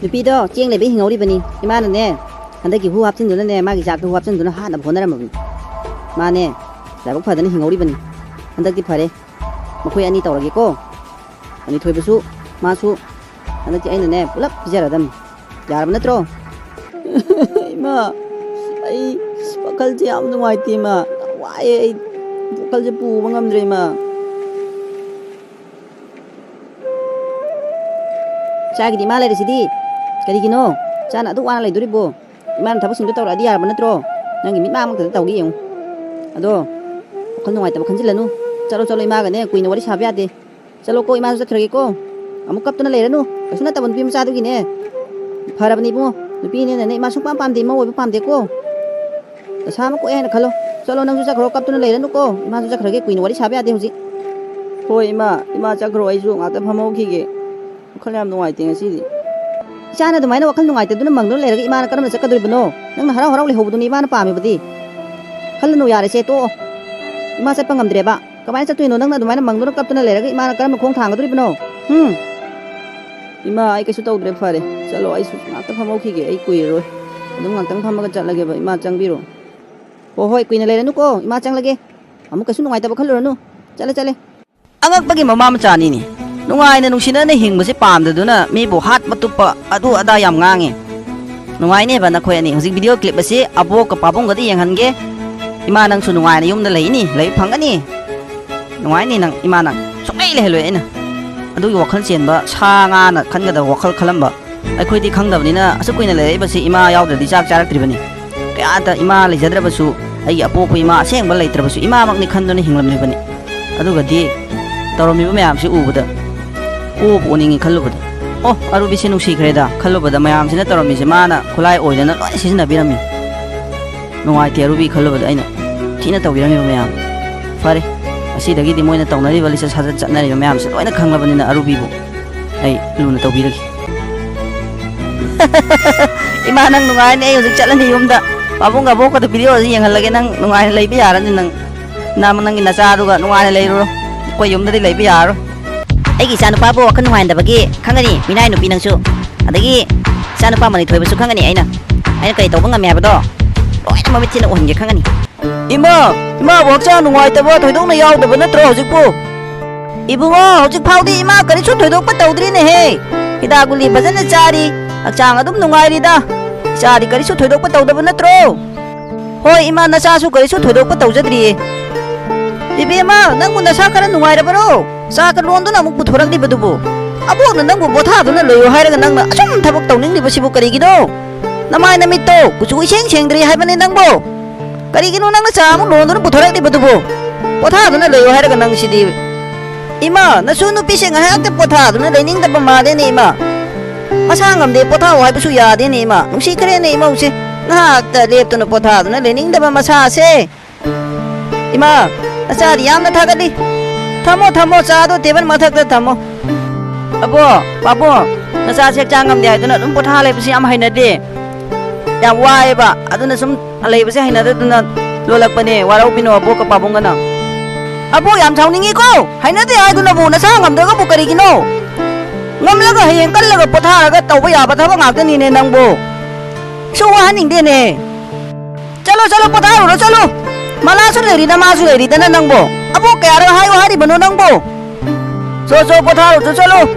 ꯅꯨꯄꯤꯗꯣ ꯆꯦꯡ ꯂꯩꯕ ꯍꯤꯡꯍꯧꯔꯤꯕꯅꯤ꯫ ꯏꯃꯥꯅꯅꯦ, ꯍꯟꯗꯛꯀꯤ ꯍꯨ ꯍꯥꯞꯆꯤꯟꯗꯨꯅꯅꯦ, ꯃꯥꯒꯤ ꯆꯥꯛꯇ ꯍꯨ ꯍꯥꯞꯆꯤꯟꯗꯨꯅ ꯍꯥꯠꯅꯕ ꯍꯣꯠꯅꯔꯝꯃꯕꯅꯤ꯫ ꯃꯥꯅꯦ, ꯂꯥꯏꯕꯛ ꯐꯗꯅ ꯍꯤꯡꯍꯧꯔꯤꯕꯅꯤ꯫ ꯍꯟꯗꯛꯇꯤ ꯐꯔꯦ꯫ ꯃꯈꯣꯏ ꯑꯅꯤ ꯇꯧꯔꯒꯦꯀꯣ꯫ ꯃꯅꯤꯊꯣꯏꯕꯁꯨ, ꯃꯥꯁꯨ ꯍꯟꯗꯛꯇꯤ ꯑꯩꯅꯅꯦ, ꯄꯨꯂꯞ ꯄꯤꯖꯔꯗꯝꯅꯤ꯫ ꯌꯥꯔꯕ ꯅꯠꯇ꯭ꯔꯣ? ꯏꯃꯥ, ꯑꯩ ꯋꯥꯈꯜꯁꯦ ꯌꯥꯝ ꯅꯨꯡꯉꯥꯏꯇꯦ, ꯏꯃꯥ꯫ ꯌꯥꯝ ꯋꯥꯏꯑꯦ ꯑꯩ꯫ ꯋꯥꯈꯜꯁꯦ ꯄꯨꯕ ꯉꯝꯗ꯭ꯔꯦ, ꯏꯃꯥ꯫ ꯏꯆꯥꯒꯤꯗꯤ ꯏꯃꯥ ꯂꯩꯔꯤꯁꯤꯗꯤ꯫ ꯀꯔꯤꯒꯤꯅꯣ ꯏꯆꯥꯅ ꯑꯗꯨꯛ ꯋꯥꯅ ꯂꯩꯗꯣꯔꯤꯕꯣ? ꯏꯃꯥꯅ ꯊꯕꯛꯁꯤꯡꯗꯣ ꯇꯧꯔꯛꯑꯗꯤ ꯌꯥꯔꯕ ꯅꯠꯇ꯭ꯔꯣ? ꯅꯪꯒꯤ ꯃꯤꯠꯃꯛꯇꯗ ꯇꯧꯒꯦ ꯌꯦꯡꯉꯨ꯫ ꯑꯗꯣ ꯋꯥꯈꯜ ꯅꯨꯡꯉꯥꯏꯇꯕ ꯈꯟꯖꯤꯜꯂꯅꯨ꯫ ꯆꯠꯂꯣ, ꯆꯠꯂꯣ, ꯏꯃꯥꯒꯅꯦ ꯀꯨꯏꯅ ꯋꯥꯔꯤ ꯁꯥꯕ ꯌꯥꯗꯦ꯫ ꯆꯠꯂꯣꯀꯣ, ꯏꯃꯥꯁꯨ ꯆꯠꯈ꯭ꯔꯒꯦꯀꯣ꯫ ꯑꯃꯨꯛ ꯀꯞꯇꯅ ꯂꯩꯔꯅꯨ꯫ ꯀꯩꯁꯨ ꯅꯠꯇꯕ ꯅꯨꯄꯤ ꯃꯆꯥꯗꯨꯒꯤꯅꯦ꯫ ꯐꯔꯕꯅꯤ ꯏꯕꯨꯡꯉꯣ, ꯅꯨꯄꯤꯅꯦꯅꯅꯦ ꯏꯃꯥ ꯁꯨꯡꯄꯥꯝ ꯄꯥꯝꯗꯦ, ꯏꯃꯧ ꯑꯣꯏꯕ ꯄꯥꯝꯗꯦꯀꯣ꯫ ꯅꯁꯥ ꯑꯃ ꯀꯣꯛꯑꯦ ꯍꯥꯏꯅ ꯈꯜꯂꯣ꯫ ꯆꯠꯂꯣ, ꯅꯪꯁꯨ ꯆꯠꯈ꯭ꯔꯣ, ꯀꯞꯇꯨꯅ ꯂꯩꯔꯅꯨꯀꯣ꯫ ꯏꯃꯥꯁꯨ ꯆꯠꯈ꯭ꯔꯒꯦ, ꯀꯨꯏꯅ ꯋꯥꯔꯤ ꯁꯥꯕ ꯌꯥꯗꯦ ꯍꯧꯖꯤꯛ꯫ ꯍꯣꯏ ꯏꯃꯥ, ꯏꯃꯥ ꯆꯠꯈ꯭ꯔꯣ, ꯑꯩꯁꯨ ꯉꯥꯛꯇ ꯐꯝꯍꯧꯈꯤꯒꯦ꯫ ꯋꯥꯈꯜ ꯌꯥꯝ ꯅꯨꯡꯉꯥꯏꯇꯦ ꯉꯁꯤꯗꯤ꯫ ꯏꯆꯥꯅ ꯑꯗꯨꯃꯥꯏꯅ ꯋꯥꯈꯜ ꯅꯨꯡꯉꯥꯏꯇꯗꯨꯅ ꯃꯪꯗꯨꯅ ꯂꯩꯔꯒ ꯏꯃꯥꯅ ꯀꯔꯝꯅ ꯆꯠꯀꯗꯣꯔꯤꯕꯅꯣ? ꯅꯪꯅ ꯍꯔꯥꯎ ꯍꯔꯥꯎ ꯂꯩꯍꯧꯕꯗꯨꯅꯤ ꯏꯃꯥꯅ ꯄꯥꯝꯃꯤꯕꯗꯤ꯫ ꯈꯜꯂꯅꯨ, ꯌꯥꯔꯦꯁꯦ, ꯇꯣꯛꯑꯣ꯫ ꯏꯃꯥ ꯆꯠꯄ ꯉꯝꯗ꯭ꯔꯦꯕ꯫ ꯀꯃꯥꯏꯅ ꯆꯠꯇꯣꯏꯅꯣ? ꯅꯪꯅ ꯑꯗꯨꯃꯥꯏꯅ ꯃꯪꯗꯨꯅ ꯀꯞꯇꯨꯅ ꯂꯩꯔꯒ ꯏꯃꯥꯅ ꯀꯔꯝꯅ ꯈꯣꯡ ꯊꯥꯡꯒꯗꯣꯔꯤꯕꯅꯣ? ꯍꯨꯝ? ꯏꯃꯥ, ꯑꯩ ꯀꯩꯁꯨ ꯇꯧꯗ꯭ꯔꯦ, ꯐꯔꯦ꯫ ꯆꯠꯂꯣ, ꯑꯩꯁꯨ ꯉꯥꯛꯇ ꯐꯝꯍꯧꯈꯤꯒꯦ, ꯑꯩ ꯀꯨꯏꯔꯔꯣꯏ꯫ ꯑꯗꯨꯝ ꯉꯥꯛꯇꯪ ꯐꯝꯃꯒ ꯆꯠꯂꯒꯦꯕ, ꯏꯃꯥ ꯆꯪꯕꯤꯔꯣ꯫ ꯍꯣ ꯍꯣꯏ, ꯀꯨꯏꯅ ꯂꯩꯔꯅꯨꯀꯣ, ꯏꯃꯥ ꯆꯪꯂꯒꯦ꯫ ꯑꯃꯨꯛ ꯀꯩꯁꯨ ꯅꯨꯡꯉꯥꯏꯇꯕ ꯈꯜꯂꯨꯔꯅꯨ꯫ ꯆꯠꯂꯦ, ꯆꯠꯂꯦ꯫ ꯑꯉꯛꯄꯒꯤ ꯃꯃꯥ ꯃꯆꯥꯅꯤꯅꯦ꯫ ꯅꯨꯡꯉꯥꯏꯅ ꯅꯨꯡꯁꯤꯅꯅ ꯍꯤꯡꯕꯁꯦ ꯄꯥꯝꯗꯗꯨꯅ ꯃꯤꯕꯨ ꯍꯥꯠꯄ ꯇꯨꯞꯄ ꯑꯗꯨ ꯑꯗꯥ ꯌꯥꯝ ꯉꯥꯡꯉꯦ꯫ ꯅꯨꯡꯉꯥꯏꯅꯦꯕ ꯅꯈꯣꯏ ꯑꯅꯤ꯫ ꯍꯧꯖꯤꯛ ꯚꯤꯗꯤꯑꯣ ꯀ꯭ꯂꯤꯞ ꯑꯁꯤ ꯑꯕꯣꯛꯀ ꯄꯥꯕꯨꯡꯒꯗꯤ ꯌꯦꯡꯍꯟꯒꯦ꯫ ꯏꯃꯥ ꯅꯪꯁꯨ ꯅꯨꯡꯉꯥꯏꯅ ꯌꯨꯝꯗ ꯂꯩꯅꯤ, ꯂꯩ ꯐꯪꯒꯅꯤ꯫ ꯅꯨꯡꯉꯥꯏꯅꯤ ꯅꯪ, ꯏꯃꯥ ꯅꯪ꯫ ꯁꯨꯡꯂꯩ ꯂꯩꯍꯜꯂꯣꯏ ꯑꯩꯅ꯫ ꯑꯗꯨꯒꯤ ꯋꯥꯈꯜ ꯆꯦꯟꯕ ꯁꯥ ꯉꯥꯅ ꯈꯟꯒꯗꯕ ꯋꯥꯈꯜ ꯈꯜꯂꯝꯕ꯫ ꯑꯩꯈꯣꯏꯗꯤ ꯈꯪꯗꯕꯅꯤꯅ ꯑꯁꯨꯛ ꯀꯨꯏꯅ ꯂꯩꯔꯛꯏꯕꯁꯤ ꯏꯃꯥ ꯌꯥꯎꯗ꯭ꯔꯗꯤ ꯆꯥꯛ ꯆꯥꯔꯛꯇ꯭ꯔꯤꯕꯅꯤ꯫ ꯀꯌꯥꯗ ꯏꯃꯥ ꯂꯩꯖꯗ꯭ꯔꯕꯁꯨ, ꯑꯩꯒꯤ ꯑꯄꯣꯛꯄ ꯏꯃꯥ ꯑꯁꯦꯡꯕ ꯂꯩꯇ꯭ꯔꯕꯁꯨ ꯏꯃꯥꯃꯛꯅꯤ ꯈꯟꯗꯨꯅ ꯍꯤꯡꯂꯝꯂꯤꯕꯅꯤ꯫ ꯑꯗꯨꯒꯗꯤ ꯇꯧꯔꯝꯃꯤꯕ ꯃꯌꯥꯝꯁꯤ ꯎꯕꯗ ꯑꯣꯕꯨ ꯑꯣꯅꯤꯡꯉꯤ ꯈꯜꯂꯨꯕꯗ꯫ ꯑꯣ, ꯑꯔꯨꯕꯤꯁꯦ ꯅꯨꯡꯁꯤꯈ꯭ꯔꯦꯗ ꯈꯜꯂꯨꯕꯗ ꯃꯌꯥꯝꯁꯤꯅ ꯇꯧꯔꯝꯃꯤꯁꯦ ꯃꯥꯅ ꯈꯨꯠꯂꯥꯏ ꯑꯣꯏꯗꯅ ꯂꯣꯏꯅ ꯁꯤꯖꯤꯟꯅꯕꯤꯔꯝꯃꯤ꯫ ꯅꯨꯡꯉꯥꯏꯇꯦ ꯑꯔꯨꯕꯤ ꯈꯜꯂꯨꯕꯗ ꯑꯩꯅ ꯊꯤꯅ ꯇꯧꯕꯤꯔꯝꯃꯤꯕ ꯃꯌꯥꯝ꯫ ꯐꯔꯦ, ꯉꯁꯤꯗꯒꯤꯗꯤ ꯃꯣꯏꯅ ꯇꯧꯅꯔꯤꯕ ꯂꯤꯆꯠ ꯁꯥꯖꯠ ꯆꯠꯅꯔꯤꯕ ꯃꯌꯥꯝꯁꯦ ꯂꯣꯏꯅ ꯈꯪꯂꯕꯅꯤꯅ ꯑꯔꯨꯕꯤꯕꯨ ꯑꯩ ꯂꯨꯅ ꯇꯧꯕꯤꯔꯒꯦ꯫ ꯏꯃꯥ, ꯅꯪ ꯅꯨꯡꯉꯥꯏꯔꯅꯤ, ꯑꯩ ꯍꯧꯖꯤꯛ ꯆꯠꯂꯅꯤ ꯌꯨꯝꯗ꯫ ꯄꯥꯕꯨꯡꯒ ꯑꯕꯣꯛꯀꯗ ꯚꯤꯗꯤꯑꯣꯁꯤ ꯌꯦꯡꯍꯜꯂꯒꯦ, ꯅꯪ ꯅꯨꯡꯉꯥꯏꯅ ꯂꯩꯕ ꯌꯥꯔꯅꯤ ꯅꯪ꯫ ꯅꯪ, ꯅꯪꯒꯤ ꯅꯆꯥꯗꯨꯒ ꯅꯨꯡꯉꯥꯏꯅ ꯂꯩꯔꯨꯔꯣ꯫ ꯑꯩꯈꯣꯏ ꯌꯨꯝꯗꯗꯤ ꯂꯩꯕ ꯌꯥꯔꯔꯣꯏ꯫ ꯑꯩꯒꯤ ꯏꯆꯥ ꯅꯨꯄꯥꯕꯨ ꯋꯥꯈꯜ ꯅꯨꯡꯉꯥꯏꯍꯟꯗꯕꯒꯤ ꯈꯪꯒꯅꯤ ꯃꯤꯅꯥꯏ ꯅꯨꯄꯤ ꯅꯪꯁꯨ꯫ ꯑꯗꯒꯤ ꯏꯆꯥ ꯅꯨꯄꯥ ꯃꯅꯤꯊꯣꯏꯕꯁꯨ ꯈꯪꯒꯅꯤ ꯑꯩꯅ꯫ ꯑꯩꯅ ꯀꯔꯤ ꯇꯧꯕ ꯉꯝꯃꯦ ꯍꯥꯏꯕꯗꯣ ꯂꯣꯏꯅ ꯃꯃꯤꯠ ꯊꯤꯅ ꯎꯍꯟꯒꯦ ꯈꯪꯒꯅꯤ꯫ ꯏꯃꯥ, ꯏꯃꯥꯕꯨ ꯍꯛꯆꯥꯡ ꯅꯨꯡꯉꯥꯏꯇꯕ ꯊꯣꯏꯗꯣꯛꯅ ꯌꯥꯎꯗꯕ ꯅꯠꯇ꯭ꯔꯣ ꯍꯧꯖꯤꯛꯄꯨ? ꯏꯕꯨꯡꯉꯣ, ꯍꯧꯖꯤꯛ ꯐꯥꯎꯗꯤ ꯏꯃꯥ ꯀꯔꯤꯁꯨ ꯊꯣꯏꯗꯣꯛꯄ ꯇꯧꯗ꯭ꯔꯤꯅꯦꯍꯦ꯫ ꯍꯤꯗꯥꯛ ꯒꯨꯂꯤ ꯐꯖꯅ ꯆꯥꯔꯤ, ꯍꯛꯆꯥꯡ ꯑꯗꯨꯝ ꯅꯨꯡꯉꯥꯏꯔꯤꯗ꯫ ꯏꯆꯥꯗꯤ ꯀꯔꯤꯁꯨ ꯊꯣꯏꯗꯣꯛꯄ ꯇꯧꯗꯕ ꯅꯠꯇ꯭ꯔꯣ? ꯍꯣꯏ ꯏꯃꯥ, ꯅꯆꯥꯁꯨ ꯀꯔꯤꯁꯨ ꯊꯣꯏꯗꯣꯛꯄ ꯇꯧꯖꯗ꯭ꯔꯤꯌꯦ꯫ ꯏꯕꯦꯝꯃ, ꯅꯪꯕꯨ ꯅꯁꯥ ꯈꯔ ꯅꯨꯡꯉꯥꯏꯔꯕꯔꯣ? ꯆꯥꯒ ꯂꯣꯟꯗꯨꯅ ꯑꯃꯨꯛ ꯄꯨꯊꯣꯔꯛꯂꯤꯕꯗꯨꯕꯨ? ꯑꯕꯣꯛꯅ ꯅꯪꯕꯨ ꯄꯣꯊꯥꯗꯨꯅ ꯂꯩꯌꯨ ꯍꯥꯏꯔꯒ ꯅꯪꯅ ꯑꯁꯨꯝ ꯊꯕꯛ ꯇꯧꯅꯤꯡꯂꯤꯕꯁꯤꯕꯨ ꯀꯔꯤꯒꯤꯅꯣ? ꯅꯃꯥꯏ ꯅꯃꯤꯠꯇꯣ ꯀꯨꯆꯨ ꯏꯁꯦꯡ ꯁꯦꯡꯗ꯭ꯔꯤ ꯍꯥꯏꯕꯅꯤ ꯅꯪꯕꯨ꯫ ꯀꯔꯤꯒꯤꯅꯣ ꯅꯪꯅ ꯆꯥ ꯑꯃꯨꯛ ꯂꯣꯟꯗꯨꯅ ꯄꯨꯊꯣꯔꯛꯂꯤꯕꯗꯨꯕꯨ? ꯄꯣꯊꯥꯗꯨꯅ ꯂꯩꯌꯨ ꯍꯥꯏꯔꯒ ꯅꯪꯁꯤꯗꯤ꯫ ꯏꯃꯥ, ꯅꯁꯨ ꯅꯨꯄꯤꯁꯦ ꯉꯥꯏꯍꯥꯛꯇ ꯄꯣꯊꯥꯗꯨꯅ ꯂꯩꯅꯤꯡꯗꯕ ꯃꯥꯜꯂꯦꯅꯦ ꯏꯃꯥ꯫ ꯃꯁꯥ ꯉꯝꯗꯦ ꯄꯣꯊꯥꯑꯣ ꯍꯥꯏꯕꯁꯨ ꯌꯥꯗꯦꯅꯦ ꯏꯃꯥ꯫ ꯅꯨꯡꯁꯤꯈ꯭ꯔꯦꯅꯦ ꯏꯃꯧꯁꯦ꯫ ꯉꯥꯏꯍꯥꯛꯇ ꯂꯦꯞꯇꯨꯅ ꯄꯣꯊꯥꯗꯨꯅ ꯂꯩꯅꯤꯡꯗꯕ ꯃꯁꯥꯁꯦ꯫ ꯏꯃꯥ, ꯅꯆꯥꯗꯤ ꯌꯥꯝꯅ ꯊꯥꯒꯠꯂꯤ꯫ ꯊꯝꯃꯣ, ꯊꯝꯃꯣ, ꯆꯥꯗꯣ ꯇꯦꯕꯜ ꯃꯊꯛꯇ ꯊꯝꯃꯣ꯫ ꯑꯕꯣ, ꯄꯥꯕꯨꯡ, ꯅꯆꯥꯁꯦ ꯍꯛꯆꯥꯡ ꯉꯝꯗꯦ ꯍꯥꯏꯗꯨꯅ ꯑꯗꯨꯝ ꯄꯣꯊꯥ ꯂꯩꯕꯁꯤ ꯌꯥꯝ ꯍꯩꯅꯗꯦ꯫ ꯌꯥꯝ ꯋꯥꯏꯑꯦꯕ, ꯑꯗꯨꯅ ꯁꯨꯝ ꯂꯩꯕꯁꯦ ꯍꯩꯅꯗꯗꯅ ꯂꯣꯜꯂꯛꯄꯅꯦ꯫ ꯋꯥꯔꯧꯕꯤꯅꯣ ꯑꯕꯣꯛꯀ ꯄꯥꯕꯨꯡꯒꯅ꯫ ꯑꯕꯣꯛ ꯌꯥꯝ ꯁꯥꯎꯅꯤꯡꯉꯤꯀꯣ꯫ ꯍꯩꯅꯗꯦ ꯍꯥꯏꯗꯨꯅꯕꯨ ꯅꯁꯥ ꯉꯝꯗ꯭ꯔꯒꯕꯨ ꯀꯔꯤꯒꯤꯅꯣ? ꯉꯝꯂꯒ ꯍꯌꯦꯡ ꯀꯜꯂꯒ ꯄꯣꯊꯥꯔꯒ ꯇꯧꯕ ꯌꯥꯕ ꯊꯕꯛ ꯉꯥꯛꯇꯅꯤꯅꯦ ꯅꯪꯕꯨ꯫ ꯁꯨ ꯋꯥꯍꯟꯅꯤꯡꯗꯦꯅꯦ꯫ ꯆꯠꯂꯣ, ꯆꯠꯂꯣ, ꯄꯣꯊꯥꯔꯨꯔꯣ, ꯆꯠꯂꯣ꯫ ꯃꯂꯥꯁꯨ ꯂꯩꯔꯤ, ꯅꯃꯥꯁꯨ ꯂꯩꯔꯤꯗꯅ ꯅꯪꯕꯣ꯫ ꯑꯕꯣꯛ ꯀꯌꯥꯔꯛ ꯍꯥꯏꯌꯨ ꯍꯥꯏꯔꯤꯕꯅꯣ ꯅꯪꯕꯣ? ꯆꯣ, ꯆꯣ, ꯄꯣꯊꯥꯔꯨꯆꯣ, ꯆꯠꯂꯣ꯫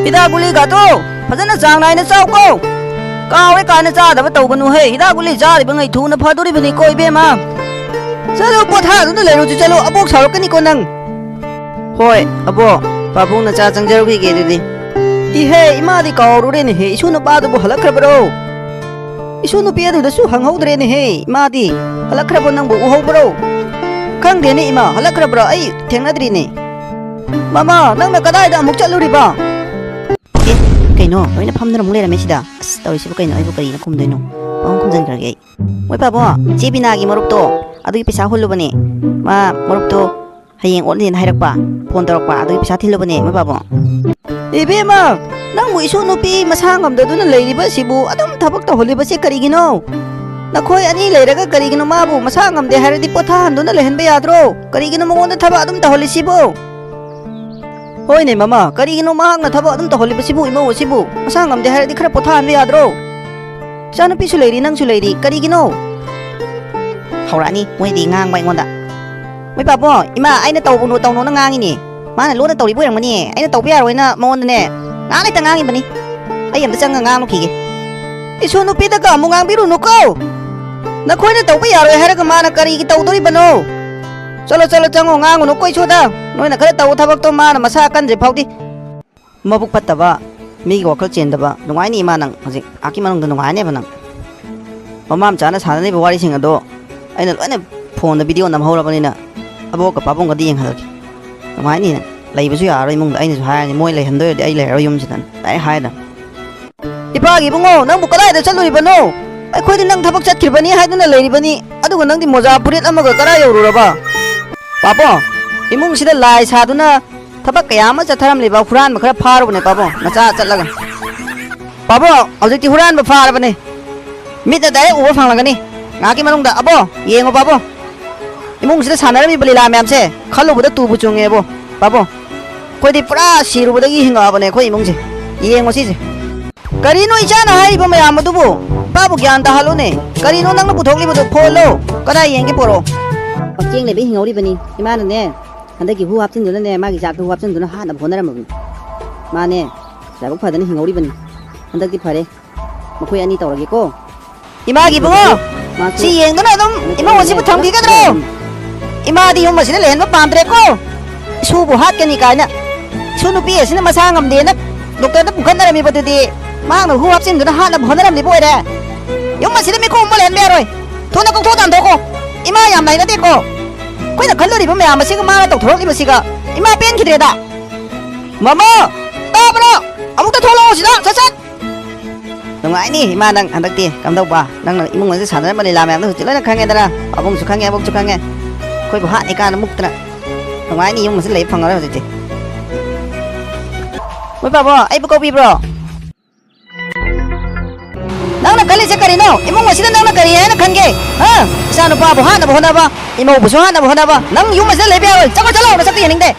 ꯍꯤꯗꯥꯛ ꯒꯨꯂꯤꯒꯥꯗꯣ ꯐꯖꯅ ꯆꯥꯡ ꯅꯥꯏꯅ ꯆꯥꯎꯀꯣ꯫ ꯀꯥꯎꯔꯦ ꯀꯥꯏꯅ ꯆꯥꯗꯕ ꯇꯧꯒꯅꯨꯍꯦ꯫ ꯍꯤꯗꯥꯛ ꯒꯨꯂꯤ ꯆꯥꯔꯤꯕꯉꯩ ꯊꯨꯅ ꯐꯗꯣꯔꯤꯕꯅꯤꯀꯣ, ꯏꯕꯦꯝꯃ꯫ ꯆꯠꯂꯣ, ꯄꯣꯊꯥꯗꯨꯅ ꯂꯩꯔꯨꯆꯣ, ꯆꯠꯂꯣ꯫ ꯑꯕꯣꯛ ꯁꯥꯎꯔꯛꯀꯅꯤꯀꯣ ꯅꯪ꯫ ꯍꯣꯏ, ꯑꯕꯣꯛ, ꯄꯥꯕꯨꯡꯅ ꯆꯥ ꯆꯪꯖꯔꯨꯈꯤꯒꯦ ꯑꯗꯨꯗꯤ꯫ ꯏꯍꯦ, ꯏꯃꯥꯗꯤ ꯀꯥꯎꯔꯨꯔꯦꯅꯦꯍꯦ, ꯏꯁꯨ ꯅꯨꯄꯥꯗꯨꯕꯨ ꯍꯜꯂꯛꯈ꯭ꯔꯕꯔꯣ? ꯏꯁꯨ ꯅꯨꯄꯤ ꯑꯗꯨꯗꯁꯨ ꯍꯪꯍꯧꯗ꯭ꯔꯦꯅꯦꯍꯦ, ꯏꯃꯥꯗꯤ ꯍꯜꯂꯛꯈ꯭ꯔꯕꯣ, ꯅꯪꯕꯨ ꯎꯍꯧꯕ꯭ꯔꯣ? ꯈꯪꯗꯦꯅꯦ ꯏꯃꯥ, ꯍꯜꯂꯛꯈ꯭ꯔꯕ꯭ꯔꯥ? ꯑꯩ ꯊꯦꯡꯅꯗ꯭ꯔꯤꯅꯦ꯫ ꯃꯃꯥ, ꯅꯪꯅ ꯀꯗꯥꯏꯗ ꯑꯃꯨꯛ ꯆꯠꯂꯨꯔꯤꯕ? ꯑꯦ, ꯀꯩꯅꯣ, ꯂꯣꯏꯅ ꯐꯝꯗꯅ ꯑꯃꯨꯛ ꯂꯩꯔꯝꯃꯦ ꯁꯤꯗ꯫ ꯑꯁ, ꯇꯧꯔꯤꯁꯤꯕꯨ ꯀꯩꯅꯣ? ꯑꯩꯕꯨ ꯀꯔꯤꯅ ꯈꯨꯝꯗꯣꯏꯅꯣ? ꯄꯥꯕꯨꯡ ꯈꯨꯝꯖꯤꯟꯈ꯭ꯔꯒꯦ ꯑꯩ꯫ ꯃꯣꯏ ꯄꯥꯕꯨꯡ, ꯏꯆꯦ ꯕꯤꯅꯥꯒꯤ ꯃꯔꯨꯞꯇꯣ, ꯑꯗꯨꯒꯤ ꯄꯩꯁꯥ ꯍꯨꯜꯂꯨꯕꯅꯦ꯫ ꯃꯥ ꯃꯔꯨꯞꯇꯣ ꯍꯌꯦꯡ ꯑꯣꯠꯅꯤꯅ ꯍꯥꯏꯔꯛꯄ, ꯐꯣꯟ ꯇꯧꯔꯛꯄ, ꯑꯗꯨꯒꯤ ꯄꯩꯁꯥ ꯊꯤꯜꯂꯨꯕꯅꯦ ꯃꯣꯏ ꯄꯥꯕꯨꯡ꯫ ꯏꯕꯦꯝꯃ, ꯅꯪꯕꯨ ꯏꯁꯨ ꯅꯨꯄꯤ ꯃꯁꯥ ꯉꯝꯗꯗꯨꯅ ꯂꯩꯔꯤꯕꯁꯤꯕꯨ ꯑꯗꯨꯝ ꯊꯕꯛ ꯇꯧꯍꯜꯂꯤꯕꯁꯦ ꯀꯔꯤꯒꯤꯅꯣ? ꯅꯈꯣꯏ ꯑꯅꯤ ꯂꯩꯔꯒ ꯀꯔꯤꯒꯤꯅꯣ ꯃꯥꯕꯨ ꯃꯁꯥ ꯉꯝꯗꯦ ꯍꯥꯏꯔꯗꯤ ꯄꯣꯊꯥꯍꯟꯗꯨꯅ ꯂꯩꯍꯟꯕ ꯌꯥꯗ꯭ꯔꯣ? ꯀꯔꯤꯒꯤꯅꯣ ꯃꯉꯣꯟꯗ ꯊꯕꯛ ꯑꯗꯨꯝ ꯇꯧꯍꯜꯂꯤꯁꯤꯕꯨ? ꯍꯣꯏꯅꯦ ꯃꯃꯥ, ꯀꯔꯤꯒꯤꯅꯣ ꯃꯍꯥꯛꯅ ꯊꯕꯛ ꯑꯗꯨꯝ ꯇꯧꯍꯜꯂꯤꯕꯁꯤꯕꯨ, ꯏꯃꯧ ꯑꯁꯤꯕꯨ? ꯃꯁꯥ ꯉꯝꯗꯦ ꯍꯥꯏꯔꯗꯤ ꯈꯔ ꯄꯣꯊꯥꯍꯟꯕ ꯌꯥꯗ꯭ꯔꯣ? ꯏꯆꯥꯅꯨꯄꯤꯁꯨ ꯂꯩꯔꯤ, ꯅꯪꯁꯨ ꯂꯩꯔꯤ, ꯀꯔꯤꯒꯤꯅꯣ? ꯍꯧꯔꯛꯑꯅꯤ ꯃꯣꯏꯗꯤ ꯉꯥꯡꯕ ꯑꯩꯉꯣꯟꯗ꯫ ꯃꯣꯏ ꯄꯥꯕꯨꯡ, ꯏꯃꯥ, ꯑꯩꯅ ꯇꯧꯕꯅꯣ ꯇꯧꯅꯣꯅ ꯉꯥꯡꯉꯤꯅꯦ꯫ ꯃꯥꯅ ꯂꯣꯟꯅ ꯇꯧꯔꯤꯕ ꯑꯣꯏꯔꯝꯒꯅꯤꯌꯦ꯫ ꯑꯩꯅ ꯇꯧꯕ ꯌꯥꯔꯣꯏꯅ ꯃꯉꯣꯟꯗꯅꯦ ꯉꯥꯡ ꯍꯦꯛꯇ ꯉꯥꯡꯉꯤꯕꯅꯤ꯫ ꯑꯩ ꯑꯝꯇ ꯆꯪꯉ ꯉꯥꯡꯉꯨꯈꯤꯒꯦ꯫ ꯏꯁꯨ ꯅꯨꯄꯤꯗꯒ ꯑꯃꯨꯛ ꯉꯥꯡꯕꯤꯔꯨꯅꯨꯀꯣ꯫ ꯅꯈꯣꯏꯅ ꯇꯧꯕ ꯌꯥꯔꯣꯏ ꯍꯥꯏꯔꯒ ꯃꯥꯅ ꯀꯔꯤꯒꯤ ꯇꯧꯗꯣꯔꯤꯕꯅꯣ? ꯆꯠꯂꯣ, ꯆꯠꯂꯣ, ꯆꯪꯉꯣ, ꯉꯥꯡꯉꯨꯅꯨ, ꯀꯣꯏ ꯁꯣꯗ꯫ ꯅꯣꯏꯅ ꯈꯔ ꯇꯧ ꯊꯕꯛꯇꯣ, ꯃꯥꯅ ꯃꯁꯥ ꯀꯟꯗ꯭ꯔꯤ ꯐꯥꯎꯗꯤ꯫ ꯃꯕꯨꯛ ꯐꯠꯇꯕ, ꯃꯤꯒꯤ ꯋꯥꯈꯜ ꯆꯦꯟꯗꯕ, ꯅꯨꯡꯉꯥꯏꯅꯤ ꯏꯃꯥ ꯅꯪ ꯍꯧꯖꯤꯛ, ꯑꯥꯀꯤ ꯃꯅꯨꯡꯗ ꯅꯨꯡꯉꯥꯏꯅꯦꯕ ꯅꯪ꯫ ꯃꯃꯥ ꯃꯆꯥꯅ ꯁꯥꯟꯅꯔꯤꯕ ꯋꯥꯔꯤꯁꯤꯡ ꯑꯗꯣ ꯑꯩꯅ ꯂꯣꯏꯅ ꯐꯣꯟꯗ ꯚꯤꯗꯤꯑꯣ ꯅꯝꯍꯧꯔꯕꯅꯤꯅ, ꯑꯕꯣꯛꯀ ꯄꯥꯕꯨꯡꯒꯗꯤ ꯌꯦꯡꯍꯜꯂꯒꯦ꯫ ꯅꯨꯡꯉꯥꯏꯅꯤ ꯅꯪ꯫ ꯂꯩꯕꯁꯨ ꯌꯥꯔꯔꯣꯏ ꯏꯃꯨꯡꯗ, ꯑꯩꯅꯁꯨ ꯍꯥꯏꯔꯅꯤ, ꯃꯣꯏ ꯂꯩꯍꯟꯗꯣꯏ ꯑꯣꯏꯔꯗꯤ ꯑꯩ ꯂꯩꯔꯔꯣꯏ ꯌꯨꯝꯁꯤꯗ, ꯗꯥꯏꯔꯦꯛ ꯍꯥꯏꯗ꯫ ꯏꯄꯥꯒꯤ ꯏꯕꯨꯡꯉꯣ, ꯅꯪꯕꯨ ꯀꯗꯥꯏꯗ ꯆꯠꯂꯨꯔꯤꯕꯅꯣ? ꯑꯩꯈꯣꯏꯗꯤ ꯅꯪ ꯊꯕꯛ ꯆꯠꯈ꯭ꯔꯤꯕꯅꯤ ꯍꯥꯏꯗꯨꯅ ꯂꯩꯔꯤꯕꯅꯤ, ꯑꯗꯨꯒ ꯅꯪꯗꯤ ꯃꯣꯖꯥ ꯐꯨꯔꯤꯠ ꯑꯃꯒ ꯀꯗꯥꯏ ꯌꯧꯔꯨꯔꯕ? ꯄꯥꯕꯣ, ꯏꯃꯨꯡꯁꯤꯗ ꯂꯥꯏ ꯁꯥꯗꯨꯅ ꯊꯕꯛ ꯀꯌꯥ ꯑꯃ ꯆꯠꯊꯔꯝꯂꯤꯕ ꯍꯨꯔꯥꯟꯕ ꯈꯔ ꯐꯥꯔꯨꯕꯅꯦ ꯄꯥꯕꯣ, ꯅꯆꯥ ꯆꯠꯂꯒ꯫ ꯄꯥꯕꯣ, ꯍꯧꯖꯤꯛꯇꯤ ꯍꯨꯔꯥꯟꯕ ꯐꯥꯔꯕꯅꯦ꯫ ꯃꯤꯠꯅ ꯗꯥꯏꯔꯦꯛ ꯎꯕ ꯐꯪꯂꯒꯅꯤ ꯉꯥꯏꯍꯥꯛꯀꯤ ꯃꯅꯨꯡꯗ꯫ ꯑꯕꯣ, ꯌꯦꯡꯉꯣ ꯄꯥꯕꯣ, ꯏꯃꯨꯡꯁꯤꯗ ꯁꯥꯟꯅꯔꯝꯃꯤꯕ ꯂꯤꯂꯥ ꯃꯌꯥꯝꯁꯦ ꯈꯜꯂꯨꯕꯗ ꯇꯨꯕꯨ ꯆꯨꯡꯉꯦꯕꯣ꯫ ꯄꯥꯕꯣ, ꯑꯩꯈꯣꯏꯗꯤ ꯄꯨꯔꯥ ꯁꯤꯔꯨꯕꯗꯒꯤ ꯍꯤꯡꯉꯛꯑꯕꯅꯦ ꯑꯩꯈꯣꯏ ꯏꯃꯨꯡꯁꯦ꯫ ꯌꯦꯡꯉꯣ ꯁꯤꯁꯦ꯫ ꯀꯔꯤꯅꯣ ꯏꯆꯥꯅ ꯍꯥꯏꯔꯤꯕ ꯃꯌꯥꯝ ꯑꯗꯨꯕꯨ? ꯏꯄꯥꯕꯨ ꯒ꯭ꯌꯥꯟ ꯇꯥꯍꯜꯂꯨꯅꯦ꯫ ꯀꯔꯤꯅꯣ ꯅꯪꯅ ꯄꯨꯊꯣꯛꯂꯤꯕꯗꯨ? ꯐꯣꯟꯂꯣ? ꯀꯗꯥꯏ ꯌꯦꯡꯒꯦ ꯄꯣꯔꯛꯑꯣ꯫ ꯀꯛꯆꯦꯡ ꯂꯩꯕ ꯍꯤꯡꯍꯧꯔꯤꯕꯅꯤ꯫ ꯏꯃꯥꯅꯅꯦ, ꯍꯟꯗꯛꯀꯤ ꯍꯨ ꯍꯥꯞꯆꯤꯟꯗꯨꯅꯅꯦ, ꯃꯥꯒꯤ ꯆꯥꯛꯇ ꯍꯨ ꯍꯥꯞꯆꯤꯟꯗꯨꯅ ꯍꯥꯠꯅꯕ ꯍꯣꯠꯅꯔꯝꯃꯕꯅꯤ꯫ ꯃꯥꯅꯦ, ꯂꯥꯏꯕꯛ ꯐꯗꯅ ꯍꯤꯡꯍꯧꯔꯤꯕꯅꯤ꯫ ꯍꯟꯗꯛꯇꯤ ꯐꯔꯦ꯫ ꯃꯈꯣꯏ ꯑꯅꯤ ꯇꯧꯔꯒꯦꯀꯣ꯫ ꯏꯃꯥꯒꯤ ꯏꯕꯨꯡꯉꯣ, ꯃꯥꯁꯨ ꯁꯤ ꯌꯦꯡꯗꯨꯅ ꯑꯗꯨꯝ ꯏꯃꯧ ꯑꯁꯤꯕꯨ ꯊꯝꯈꯤꯒꯗ꯭ꯔꯣ? ꯏꯃꯥꯗꯤ ꯌꯨꯝ ꯑꯁꯤꯗ ꯂꯩꯍꯟꯕ ꯄꯥꯝꯗ꯭ꯔꯦꯀꯣ꯫ ꯏꯁꯨꯕꯨ ꯍꯥꯠꯀꯅꯤ ꯀꯥꯏꯅ꯫ ꯏꯁꯨ ꯅꯨꯄꯤ ꯑꯁꯤꯅ ꯃꯁꯥ ꯉꯝꯗꯦꯅ ꯗꯣꯛꯇꯔꯗ ꯄꯨꯈꯠꯅꯔꯝꯃꯤꯕꯗꯨꯗꯤ ꯃꯍꯥꯛꯅ ꯍꯨ ꯍꯥꯞꯆꯤꯟꯗꯨꯅ ꯍꯥꯠꯅꯕ ꯍꯣꯠꯅꯔꯝꯂꯤꯕ ꯑꯣꯏꯔꯦ꯫ ꯌꯨꯝ ꯑꯁꯤꯗ ꯃꯤꯈꯣꯡ ꯑꯃ ꯂꯩꯍꯟꯕ ꯌꯥꯔꯣꯏ꯫ ꯊꯨꯅ ꯀꯣꯛꯊꯣꯛ ꯇꯥꯟꯊꯣꯛꯈꯣ꯫ ꯏꯃꯥ ꯌꯥꯝ ꯂꯩꯅꯗꯦꯀꯣ꯫ ꯑꯩꯈꯣꯏꯅ ꯈꯜꯂꯨꯔꯤꯕ ꯃꯌꯥꯝ ꯑꯁꯤꯒ ꯃꯥꯅ ꯇꯧꯊꯣꯔꯛꯂꯤꯕꯁꯤꯒ ꯏꯃꯥ ꯄꯦꯟꯈꯤꯗ꯭ꯔꯦꯗ꯫ ꯃꯃꯥ! ꯇꯥꯕ꯭ꯔꯣ? ꯑꯃꯨꯛꯇ ꯊꯣꯛꯂꯛꯑꯣ ꯁꯤꯗ! ꯁꯠ ꯁꯠ! ꯅꯨꯡꯉꯥꯏꯅꯤ ꯏꯃꯥ ꯅꯪ ꯍꯟꯗꯛꯇꯤ꯫ ꯀꯝꯗꯧꯕ? ꯅꯪꯅ ꯏꯃꯨꯡ ꯑꯁꯤ ꯁꯥꯟꯅꯔꯝꯕ ꯂꯤꯂꯥ ꯃꯌꯥꯝꯗꯣ ꯍꯧꯖꯤꯛ ꯂꯣꯏꯅ ꯈꯪꯉꯦꯗꯅ? ꯄꯥꯕꯨꯡꯁꯨ ꯈꯪꯉꯦ, ꯑꯕꯣꯛꯁꯨ ꯈꯪꯉꯦ꯫ ꯑꯩꯈꯣꯏꯕꯨ ꯍꯥꯠꯅꯤ ꯀꯥꯟꯗ ꯃꯨꯛꯇꯅ꯫ ꯅꯨꯡꯉꯥꯏꯅꯤ ꯌꯨꯝ ꯑꯁꯤ ꯂꯩ ꯐꯪꯉꯔꯣꯏ ꯍꯧꯖꯤꯛꯇꯤ꯫ ꯃꯣꯏ ꯄꯥꯕꯣ, ꯑꯩꯕꯨ ꯀꯧꯕꯤꯕ꯭ꯔꯣ? ꯅꯪꯅ ꯈꯜꯂꯤꯁꯦ ꯀꯔꯤꯅꯣ? ꯏꯃꯨꯡ ꯑꯁꯤꯗ ꯅꯪꯅ ꯀꯔꯤ ꯍꯥꯏꯅ ꯈꯟꯒꯦ? ꯍꯥ? ꯏꯆꯥ ꯅꯨꯄꯥꯕꯨ ꯍꯥꯠꯅꯕ ꯍꯣꯠꯅꯕ, ꯏꯃꯧꯕꯨꯁꯨ ꯍꯥꯠꯅꯕ ꯍꯣꯠꯅꯕ꯫ ꯅꯪ ꯌꯨꯝ ꯑꯁꯤꯗ ꯂꯩꯕ ꯌꯥꯔꯣꯏ꯫ ꯆꯠꯈ꯭ꯔꯣ, ꯆꯠꯂꯣ, ꯅꯁꯛꯇꯤ ꯌꯦꯡꯅꯤꯡꯗꯦ꯫